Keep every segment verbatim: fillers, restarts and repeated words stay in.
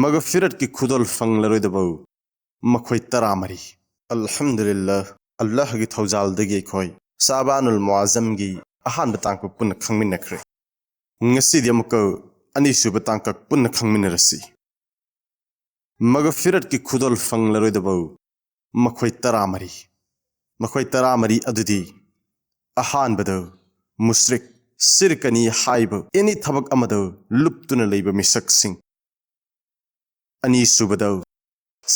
ꯃꯒꯐꯤꯔꯠꯀꯤ ꯈꯨꯗꯣꯜ ꯐꯪꯂꯔꯣꯏꯗꯕ ꯃꯈꯣꯏ ꯇꯔꯥꯃꯔꯤ꯫ ꯑꯜꯍꯝꯗꯨꯂꯤꯜꯂꯥꯍ, ꯑꯜꯂꯥꯍꯒꯤ ꯊꯧꯖꯥꯜꯗꯒꯤ ꯑꯩꯈꯣꯏ ꯁꯥꯕꯥꯅꯨꯜ ꯃꯨꯑꯥꯖꯝꯒꯤ ꯑꯍꯥꯟꯕ ꯇꯥꯡꯀꯛ ꯄꯨꯟꯅ ꯈꯪꯃꯤꯟꯅꯈ꯭ꯔꯦ꯫ ꯉꯁꯤꯗꯤ ꯑꯃꯨꯛꯀ ꯑꯅꯤꯁꯨꯕ ꯇꯥꯡꯀꯛ ꯄꯨꯟꯅ ꯈꯪꯃꯤꯟꯅꯔꯁꯤ꯫ ꯃꯒꯐꯤꯔꯠꯀꯤ ꯈꯨꯗꯣꯜ ꯐꯪꯂꯔꯣꯏꯗꯕ ꯃꯈꯣꯏ ꯇꯔꯥꯃꯔꯤ꯫ ꯃꯈꯣꯏ ꯇꯔꯥꯃꯔꯤ ꯑꯗꯨꯗꯤ, ꯑꯍꯥꯟꯕꯗ, ꯃꯨꯁ꯭ꯔꯤꯛ, ꯁꯤꯔꯀꯅꯤ ꯍꯥꯏꯕ ꯑꯦꯅꯤ ꯊꯕꯛ ꯑꯃꯗ ꯂꯨꯞꯇꯨꯅ ꯂꯩꯕ ꯃꯤꯁꯛꯁꯤꯡ꯫ ꯑꯅꯤꯁꯨꯕꯗ,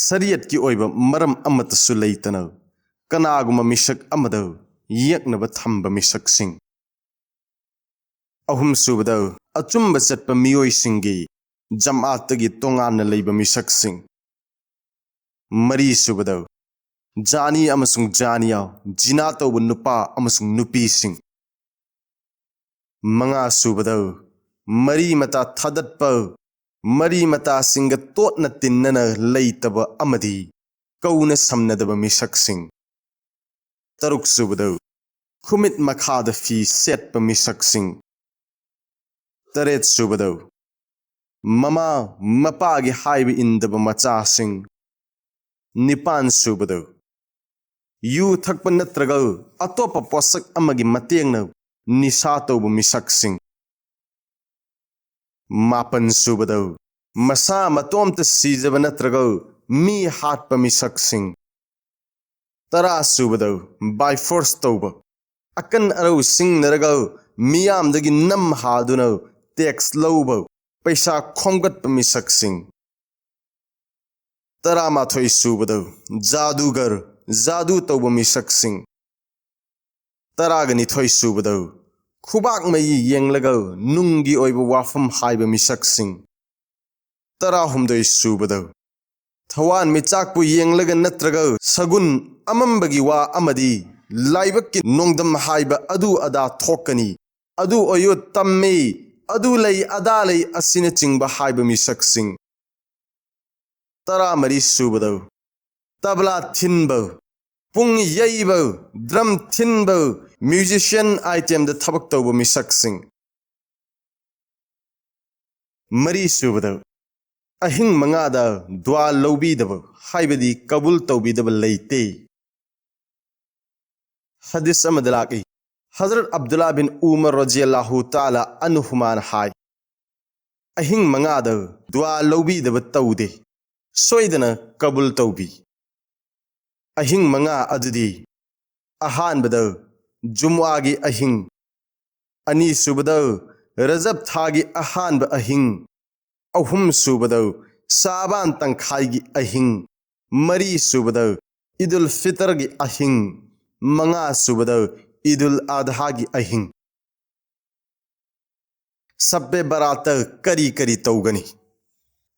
ꯁꯔꯤꯌꯠꯀꯤ ꯑꯣꯏꯕ ꯃꯔꯝ ꯑꯃꯠꯇꯁꯨ ꯂꯩꯇꯅ ꯀꯅꯥꯒꯨꯝꯕ ꯃꯤꯁꯛ ꯑꯃꯗ ꯌꯦꯛꯅꯕ ꯊꯝꯕ ꯃꯤꯁꯛꯁꯤꯡ꯫ ꯑꯍꯨꯝꯁꯨꯕꯗ, ꯑꯆꯨꯝꯕ ꯆꯠꯄ ꯃꯤꯑꯣꯏꯁꯤꯡꯒꯤ ꯖꯃꯥꯠꯇꯒꯤ ꯇꯣꯉꯥꯟꯅ ꯂꯩꯕ ꯃꯤꯁꯛꯁꯤꯡ꯫ ꯃꯔꯤꯁꯨꯕꯗ, ꯖꯥꯅꯤ ꯑꯃꯁꯨꯡ ꯖꯥꯅꯤꯌꯥ, ꯖꯤꯅꯥ ꯇꯧꯕ ꯅꯨꯄꯥ ꯑꯃꯁꯨꯡ ꯅꯨꯄꯤꯁꯤꯡ꯫ ꯃꯉꯥꯁꯨꯕꯗ, ꯃꯔꯤ ꯃꯇꯥ ꯊꯥꯗꯠꯄ, ꯃꯔꯤ ꯃꯇꯥꯁꯤꯡꯒ ꯇꯣꯠꯅ ꯇꯤꯟꯅꯅ ꯂꯩꯇꯕ ꯑꯃꯗꯤ ꯀꯧꯅ ꯁꯝꯅꯗꯕ ꯃꯤꯁꯛꯁꯤꯡ꯫ ꯇꯔꯨꯛꯁꯨꯕꯗ, ꯈꯨꯃꯤꯠ ꯃꯈꯥꯗ ꯐꯤ ꯁꯦꯠꯄ ꯃꯤꯁꯛꯁꯤꯡ꯫ ꯇꯔꯦꯠꯁꯨꯕꯗ, ꯃꯃꯥ ꯃꯄꯥꯒꯤ ꯍꯥꯏꯕ ꯏꯟꯗꯕ ꯃꯆꯥꯁꯤꯡ꯫ ꯅꯤꯄꯥꯟꯁꯨꯕꯗ, ꯌꯨ ꯊꯛꯄ ꯅꯠꯇ꯭ꯔꯒ ꯑꯇꯣꯞꯄ ꯄꯣꯠꯁꯛ ꯑꯃꯒꯤ ꯃꯇꯦꯡꯅ ꯅꯤꯁꯥ ꯇꯧꯕ ꯃꯤꯁꯛꯁꯤꯡ꯫ ꯃꯥꯄꯟꯁꯨꯕꯗ, ꯃꯁꯥ ꯃꯇꯣꯝꯇ ꯁꯤꯖꯕ ꯅꯠꯇ꯭ꯔꯒ ꯃꯤ ꯍꯥꯠꯄ ꯃꯤꯁꯛꯁꯤꯡ꯫ ꯇꯔꯥꯁꯨꯕꯗ, by force ꯇꯧꯕ, ꯑꯀꯟ ꯑꯔꯧ ꯁꯤꯡꯅꯔꯒ ꯃꯤꯌꯥꯝꯗꯒꯤ ꯅꯝ ꯍꯥꯗꯨꯅ ꯇꯦꯛꯁ ꯂꯧꯕ, ꯄꯩꯁꯥ ꯈꯣꯝꯒꯠꯄ ꯃꯤꯁꯛꯁꯤꯡ꯫ ꯇꯔꯥꯃꯥꯊꯣꯏꯁꯨꯕꯗ, ꯖꯥꯗꯨꯒꯔ, ꯖꯥꯗꯨ ꯇꯧꯕ ꯃꯤꯁꯛꯁꯤꯡ꯫ ꯇꯔꯥꯒ ꯅꯤꯊꯣꯏꯁꯨꯕꯗ, ꯈꯨꯕꯥꯛ ꯃꯩ ꯌꯦꯡꯂꯒ ꯅꯨꯡꯒꯤ ꯑꯣꯏꯕ ꯋꯥꯐꯝ ꯍꯥꯏꯕ ꯃꯤꯁꯛꯁꯤꯡ꯫ ꯇꯔꯥꯍꯨꯝꯗꯣꯏꯁꯨꯕꯗ, ꯊꯋꯥꯟꯃꯤꯆꯥꯛꯄꯨ ꯌꯦꯡꯂꯒ ꯅꯠꯇ꯭ꯔꯒ ꯁꯒꯨꯟ ꯑꯃꯝꯕꯒꯤ ꯋꯥ ꯑꯃꯗꯤ ꯂꯥꯏꯕꯛꯀꯤ ꯅꯣꯡꯗꯝ ꯍꯥꯏꯕ ꯑꯗꯨ ꯑꯗꯥ ꯊꯣꯛꯀꯅꯤ, ꯑꯗꯨ ꯑꯣꯏꯌꯨ ꯇꯝꯃꯤ, ꯑꯗꯨ ꯂꯩ ꯑꯗꯥ ꯂꯩ ꯑꯁꯤꯅꯆꯤꯡꯕ ꯍꯥꯏꯕ ꯃꯤꯁꯛꯁꯤꯡ꯫ ꯇꯔꯥꯃꯔꯤꯁꯨꯕꯗ, ꯇꯕ꯭ꯂꯥ ꯊꯤꯟꯕ, ꯄꯨꯡ ꯌꯩꯕ, ꯗ꯭ꯔꯝ ꯊꯤꯟꯕ, ꯃ꯭ꯌꯨꯖꯤꯁꯤꯌꯟ ꯑꯥꯏꯇꯦꯝꯗ ꯊꯕꯛ ꯇꯧꯕ ꯃꯤꯁꯛꯁꯤꯡ꯫ ꯃꯔꯤꯁꯨꯕꯗ, ꯑꯍꯤꯡ ꯃꯉꯥꯗ ꯗꯨꯋꯥ ꯂꯧꯕꯤꯗꯕ, ꯍꯥꯏꯕꯗꯤ ꯀꯕꯨꯜ ꯇꯧꯕꯤꯗꯕ ꯂꯩꯇꯦ꯫ ꯍꯗꯤꯁ ꯑꯃꯗ ꯂꯥꯛꯏ, ꯍꯖꯔꯠ ꯑꯕꯗꯨꯜꯂꯥ ꯕꯤꯟ ꯎꯃꯔ ꯔꯖꯤꯌꯜꯂꯥꯍꯨ ꯇꯥꯂꯥ ꯑꯟꯍꯨꯃꯥꯅ ꯍꯥꯏ, "ꯑꯍꯤꯡ ꯃꯉꯥꯗ ꯗꯨꯋꯥ ꯂꯧꯕꯤꯗꯕ ꯇꯧꯗꯦ, ꯁꯣꯏꯗꯅ ꯀꯕꯨꯜ ꯇꯧꯕꯤ꯫ ꯑꯍꯤꯡ ꯃꯉꯥ ꯑꯗꯨꯗꯤ: ꯑꯍꯥꯟꯕꯗ ꯖꯨꯝꯑꯥꯒꯤ ꯑꯍꯤꯡ, ꯑꯅꯤꯁꯨꯕꯗ ꯔꯖꯕ ꯊꯥꯒꯤ ꯑꯍꯥꯟꯕ ꯑꯍꯤꯡ, ꯑꯍꯨꯝꯁꯨꯕꯗ ꯁꯥꯕꯥꯟ ꯇꯪꯈꯥꯏꯒꯤ ꯑꯍꯤꯡ, ꯃꯔꯤꯁꯨꯕꯗ ꯏꯗꯨꯜ ꯐꯤꯇꯔꯒꯤ ꯑꯍꯤꯡ, ꯃꯉꯥꯁꯨꯕꯗ ꯏꯗꯨꯜ ꯑꯗꯍꯥꯒꯤ ꯑꯍꯤꯡ"꯫ ꯁꯕꯦ ꯕꯔꯥꯠꯇ ꯀꯔꯤ ꯀꯔꯤ ꯇꯧꯒꯅꯤ?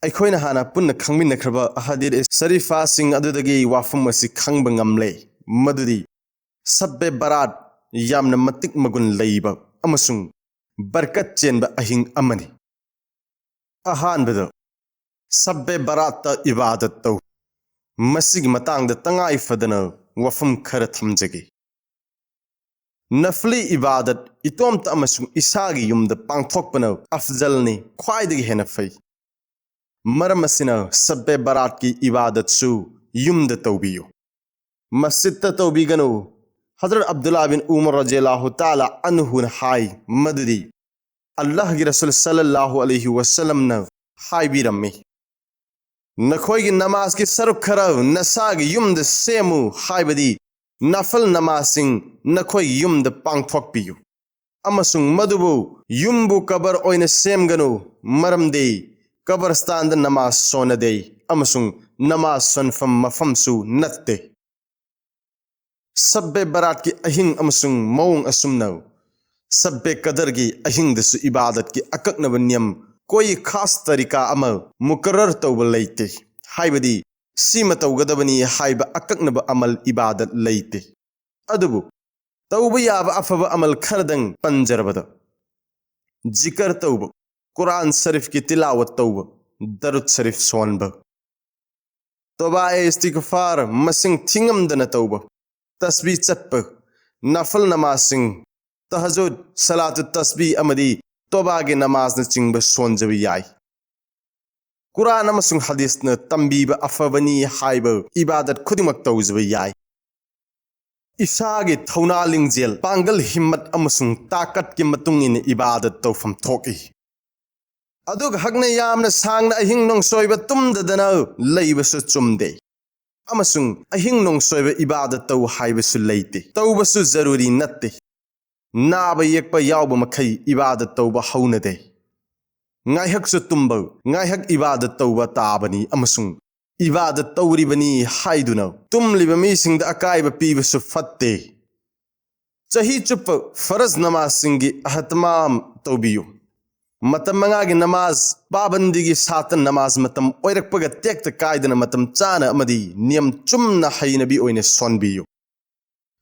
ꯑꯩꯈꯣꯏꯅ ꯍꯥꯟꯅ ꯄꯨꯟꯅ ꯈꯪꯃꯤꯟꯅꯈ꯭ꯔꯕ ꯑꯍꯗꯤꯔ ꯁꯔꯤꯐꯥꯁꯤꯡ ꯑꯗꯨꯗꯒꯤ ꯋꯥꯐꯝ ꯑꯁꯤ ꯈꯪꯕ ꯉꯝꯂꯦ, ꯃꯗꯨꯗꯤ ꯁꯕꯦ ꯕꯔꯥꯠ ꯌꯥꯝꯅ ꯃꯇꯤꯛ ꯃꯒꯨꯟ ꯂꯩꯕ ꯑꯃꯁꯨꯡ ꯕꯔꯀꯠ ꯆꯦꯟꯕ ꯑꯍꯤꯡ ꯑꯃꯅꯤ꯫ ꯑꯍꯥꯟꯕꯗ, ꯁꯕꯦ ꯕꯔꯥꯠꯇ ꯏꯕꯥꯗꯠ ꯇꯧ꯫ ꯃꯁꯤꯒꯤ ꯃꯇꯥꯡꯗ ꯇꯉꯥꯏ ꯐꯗꯅ ꯋꯥꯐꯝ ꯈꯔ ꯊꯝꯖꯒꯦ꯫ ꯅꯐꯂꯤ ꯏꯕꯥꯗꯠ ꯏꯇꯣꯝꯇ ꯑꯃꯁꯨꯡ ꯏꯁꯥꯒꯤ ꯌꯨꯝꯗ ꯄꯥꯡꯊꯣꯛꯄꯅ ꯑꯐꯖꯜꯅꯤ, ꯈ꯭ꯋꯥꯏꯗꯒꯤ ꯍꯦꯟꯅ ꯐꯩ꯫ ꯃꯔꯝ ꯑꯁꯤꯅ ꯁꯕꯦ ꯕꯔꯥꯠꯀꯤ ꯏꯕꯥꯗꯠꯁꯨ ꯌꯨꯝꯗ ꯇꯧꯕꯤꯌꯨ꯫ ꯃꯁꯖꯤꯗꯇ ꯇꯧꯕꯤꯒꯅꯨ꯫ ꯍꯖꯔꯠ ꯑꯕꯗꯨꯜꯂꯥ ꯕꯤꯟ ꯎꯃꯔ ꯔꯖꯤꯌꯜꯂꯥꯍꯨ ꯇꯥꯂꯥ ꯑꯟꯍꯨꯅ ꯍꯥꯏ ꯃꯗꯨꯗꯤ, ꯑꯜꯂꯥꯍꯒꯤ ꯔꯁꯨꯜ ꯁꯜꯂꯜꯂꯥꯍꯨ ꯑꯂꯩꯍꯤ ꯋꯁꯜꯂꯝꯅ ꯍꯥꯏꯕꯤꯔꯝꯃꯤ, "ꯅꯈꯣꯏꯒꯤ ꯅꯃꯥꯖꯀꯤ ꯁꯔꯨꯛ ꯈꯔ ꯅꯁꯥꯒꯤ ꯌꯨꯝꯗ ꯁꯦꯝꯃꯨ", ꯍꯥꯏꯕꯗꯤ ꯅꯐꯜ ꯅꯃꯥꯖꯁꯤꯡ ꯅꯈꯣꯏꯒꯤ ꯌꯨꯝꯗ ꯄꯥꯡꯊꯣꯛꯄꯤꯌꯨ꯫ ꯑꯃꯁꯨꯡ ꯃꯗꯨꯕꯨ ꯌꯨꯝꯕꯨ ꯀꯕꯔ ꯑꯣꯏꯅ ꯁꯦꯝꯒꯅꯨ, ꯃꯔꯝꯗꯤ ꯀꯕꯔꯁꯇꯥꯟꯗ ꯅꯃꯥꯖ ꯁꯣꯟꯅꯗꯦ ꯑꯃꯁꯨꯡ ꯅꯃꯥꯖ ꯁꯣꯟꯐꯝ ꯃꯐꯝꯁꯨ ꯅꯠꯇꯦ꯫ ꯁꯕꯦ ꯕꯔꯥꯠꯀꯤ ꯑꯍꯤꯡ ꯑꯃꯁꯨꯡ ꯃꯑꯣꯡ ꯑꯁꯨꯝꯅ ꯁꯕꯦ ꯀꯗꯔꯒꯤ ꯑꯍꯤꯡꯗꯁꯨ ꯏꯕꯥꯗꯠꯀꯤ ꯑꯀꯛꯅꯕ ꯅꯤꯌꯝ, ꯀꯣꯏ ꯈꯥꯁ ꯇꯔꯤꯀꯥ ꯑꯃ ꯃꯨꯀꯔꯔ ꯇꯧꯕ ꯂꯩꯇꯦ, ꯍꯥꯏꯕꯗꯤ ꯁꯤꯃ ꯇꯧꯒꯗꯕꯅꯤ ꯍꯥꯏꯕ ꯑꯀꯛꯅꯕ ꯑꯃꯜ ꯏꯕꯥꯗꯠ ꯂꯩꯇꯦ꯫ ꯑꯗꯨꯕꯨ ꯇꯧꯕ ꯌꯥꯕ ꯑꯐꯕ ꯑꯃꯜ ꯈꯔꯗꯪ ꯄꯟꯖꯔꯕꯗ, ꯖꯤꯀꯔ ꯇꯧꯕ, ꯀꯨꯔꯥꯟ ꯁꯔꯤꯐꯀꯤ ꯇꯤꯂꯥꯋꯠ ꯇꯧꯕ, ꯗꯔꯨꯗ ꯁꯔꯤꯐ ꯁꯣꯟꯕ, ꯇꯣꯕꯥ ꯑꯦ ꯏꯁꯇꯤꯒꯐꯥꯔ ꯃꯁꯤꯡ ꯊꯤꯉꯝꯗꯅ ꯇꯧꯕ, ꯇꯁꯕꯤ ꯆꯠꯄ, ꯅꯐꯜ ꯅꯃꯥꯖꯁꯤꯡ, ꯇꯍꯖꯨꯗ, ꯁꯂꯥꯇꯨ ꯇꯁꯕꯤ ꯑꯃꯗꯤ ꯇꯣꯕꯥꯒꯤ ꯅꯃꯥꯖꯅꯆꯤꯡꯕ ꯁꯣꯟꯖꯕ ꯌꯥꯏ꯫ ꯀꯨꯔꯥꯟ ꯑꯃꯁꯨꯡ ꯍꯗꯤꯁꯅ ꯇꯝꯕꯤꯕ ꯑꯐꯕꯅꯤ ꯍꯥꯏꯕ ꯏꯕꯥꯗꯠ ꯈꯨꯗꯤꯡꯃꯛ ꯇꯧꯖꯕ ꯌꯥꯏ꯫ ꯏꯁꯥꯒꯤ ꯊꯧꯅꯥ ꯂꯤꯡꯖꯦꯜ, ꯄꯥꯡꯒꯜ ꯍꯤꯝꯃꯠ ꯑꯃꯁꯨꯡ ꯇꯥꯀꯠꯀꯤ ꯃꯇꯨꯡ ꯏꯟꯅ ꯏꯕꯥꯗꯠ ꯇꯧꯐꯝ ꯊꯣꯛꯏ꯫ ꯑꯗꯨꯒ ꯍꯛꯅ ꯌꯥꯝꯅ ꯁꯥꯡꯅ ꯑꯍꯤꯡ ꯅꯣꯡꯁꯣꯏꯕ ꯇꯨꯝꯗꯗꯅ ꯂꯩꯕꯁꯨ ꯆꯨꯝꯗꯦ꯫ ꯑꯃꯁꯨꯡ ꯑꯍꯤꯡ ꯅꯣꯡꯁꯣꯏꯕ ꯏꯕꯥꯗꯠ ꯇꯧ ꯍꯥꯏꯕꯁꯨ ꯂꯩꯇꯦ꯫ ꯇꯧꯕꯁꯨ ꯖꯔꯨꯔꯤ ꯅꯠꯇꯦ꯫ ꯅꯥꯕ ꯌꯦꯛꯄ ꯌꯥꯎꯕ ꯃꯈꯩ ꯏꯕꯥꯗꯠ ꯇꯧꯕ ꯍꯧꯅꯗꯦ꯫ ꯉꯥꯏꯍꯛꯁꯨ ꯇꯨꯝꯕ, ꯉꯥꯏꯍꯛ ꯏꯕꯥꯗꯠ ꯇꯧꯕ ꯇꯥꯕꯅꯤ ꯑꯃꯁꯨꯡ ꯏꯕꯥꯗꯠ ꯇꯧꯔꯤꯕꯅꯤ ꯍꯥꯏꯗꯨꯅ ꯇꯨꯝꯂꯤꯕ ꯃꯤꯁꯤꯡꯗ ꯑꯀꯥꯏꯕ ꯄꯤꯕꯁꯨ ꯐꯠꯇꯦ꯫ ꯆꯍꯤ ꯆꯨꯞꯄ ꯐꯔꯖ ꯅꯃꯥꯖꯁꯤꯡꯒꯤ ꯑꯍꯇꯃꯥꯝ ꯇꯧꯕꯤꯌꯨ꯫ ꯃꯇꯝ ꯃꯉꯥꯒꯤ ꯅꯃꯥꯖ ꯄꯥꯕꯟꯗꯤꯒꯤ ꯁꯥꯠꯇ ꯅꯃꯥꯖ ꯃꯇꯝ ꯑꯣꯏꯔꯛꯄꯒ ꯇꯦꯛꯇ ꯀꯥꯏꯗꯅ ꯃꯇꯝ ꯆꯥꯅ ꯑꯃꯗꯤ ꯅꯤꯌꯝ ꯆꯨꯝꯅ ꯍꯩꯅꯕꯤ ꯑꯣꯏꯅ ꯁꯣꯟꯕꯤꯌꯨ꯫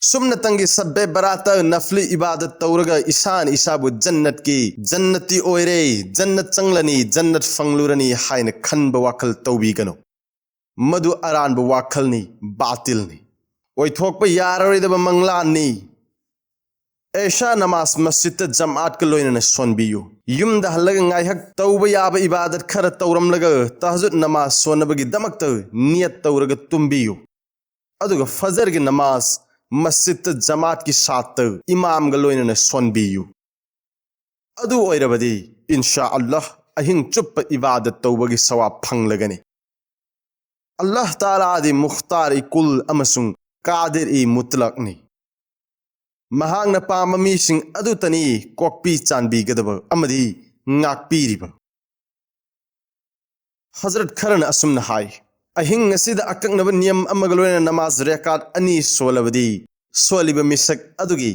ꯁꯨꯝꯅꯇꯪꯒꯤ ꯁꯕꯕꯦ ꯕꯔꯥꯇ ꯅꯐꯂꯤ ꯏꯕꯥꯗꯠ ꯇꯧꯔꯒ ꯏꯁꯥꯅ ꯏꯁꯥꯕꯨ ꯖꯟꯅꯠꯀꯤ ꯖꯟꯅꯇꯤ ꯑꯣꯏꯔꯦ, ꯖꯟꯅꯠ ꯆꯪꯂꯅꯤ, ꯖꯟꯅꯠ ꯐꯪꯂꯨꯔꯅꯤ ꯍꯥꯏꯅ ꯈꯟꯕ ꯋꯥꯈꯜ ꯇꯧꯕꯤꯒꯅꯨ꯫ ꯃꯗꯨ ꯑꯔꯥꯟꯕ ꯋꯥꯈꯜꯅꯤ, ꯕꯥꯇꯤꯜꯅꯤ, ꯑꯣꯏꯊꯣꯛꯄ ꯌꯥꯔꯔꯣꯏꯗꯕ ꯃꯪꯂꯥꯟꯅꯤ꯫ ꯑꯦꯁꯥ ꯅꯃꯥꯖ ꯃꯁꯖꯤꯗꯇ ꯖꯃꯥꯠꯀ ꯂꯣꯏꯅꯅ ꯁꯣꯟꯕꯤꯌꯨ꯫ ꯌꯨꯝꯗ ꯍꯜꯂꯒ ꯉꯥꯏꯍꯥꯛ ꯇꯧꯕ ꯌꯥꯕ ꯏꯕꯥꯗꯠ ꯈꯔ ꯇꯧꯔꯝꯂꯒ ꯇꯍꯖꯨꯗ ꯅꯃꯥꯖ ꯁꯣꯟꯅꯕꯒꯤꯗꯃꯛꯇ ꯅꯤꯌꯠ ꯇꯧꯔꯒ ꯇꯨꯝꯕꯤꯌꯨ꯫ ꯑꯗꯨꯒ ꯐꯖꯔꯒꯤ ꯅꯃꯥꯖ ꯃꯁꯖꯤꯗꯇ ꯖꯃꯥꯠꯀꯤ ꯁꯥꯠꯇ ꯏꯃꯥꯝꯒ ꯂꯣꯏꯅꯅ ꯁꯣꯟꯕꯤꯌꯨ꯫ ꯑꯗꯨ ꯑꯣꯏꯔꯕꯗꯤ, ꯏꯟꯁꯥ ꯑꯜꯂꯥꯍ, ꯑꯍꯤꯡ ꯆꯨꯞꯄ ꯏꯕꯥꯗꯠ ꯇꯧꯕꯒꯤ ꯁꯋꯥꯕ ꯐꯪꯂꯒꯅꯤ꯫ ꯑꯜꯂꯥꯍ ꯇꯥꯂꯥꯗꯤ ꯃꯨꯈꯇꯥꯔ-ꯏ-ꯀꯨꯜ ꯑꯃꯁꯨꯡ ꯀꯥꯗꯤꯔ-ꯏ-ꯃꯨꯇꯂꯛꯅꯤ꯫ ꯃꯍꯥꯛꯅ ꯄꯥꯝꯕ ꯃꯤꯁꯤꯡ ꯑꯗꯨꯇꯅꯤ ꯀꯣꯛꯄꯤ ꯆꯥꯟꯕꯤꯒꯗꯕ ꯑꯃꯗꯤ ꯉꯥꯛꯄꯤꯔꯤꯕ꯫ ꯍꯖꯔꯠ ꯈꯔꯅ ꯑꯁꯨꯝꯅ ꯍꯥꯏ, ꯑꯍꯤꯡ ꯑꯁꯤꯗ ꯑꯀꯛꯅꯕ ꯅꯤꯌꯝ ꯑꯃꯒ ꯂꯣꯏꯅꯅ ꯅꯃꯥꯖ ꯔꯦꯀꯥꯠ ꯑꯅꯤ ꯁꯣꯜꯂꯕꯗꯤ, ꯁꯣꯜꯂꯤꯕ ꯃꯤꯁꯛ ꯑꯗꯨꯒꯤ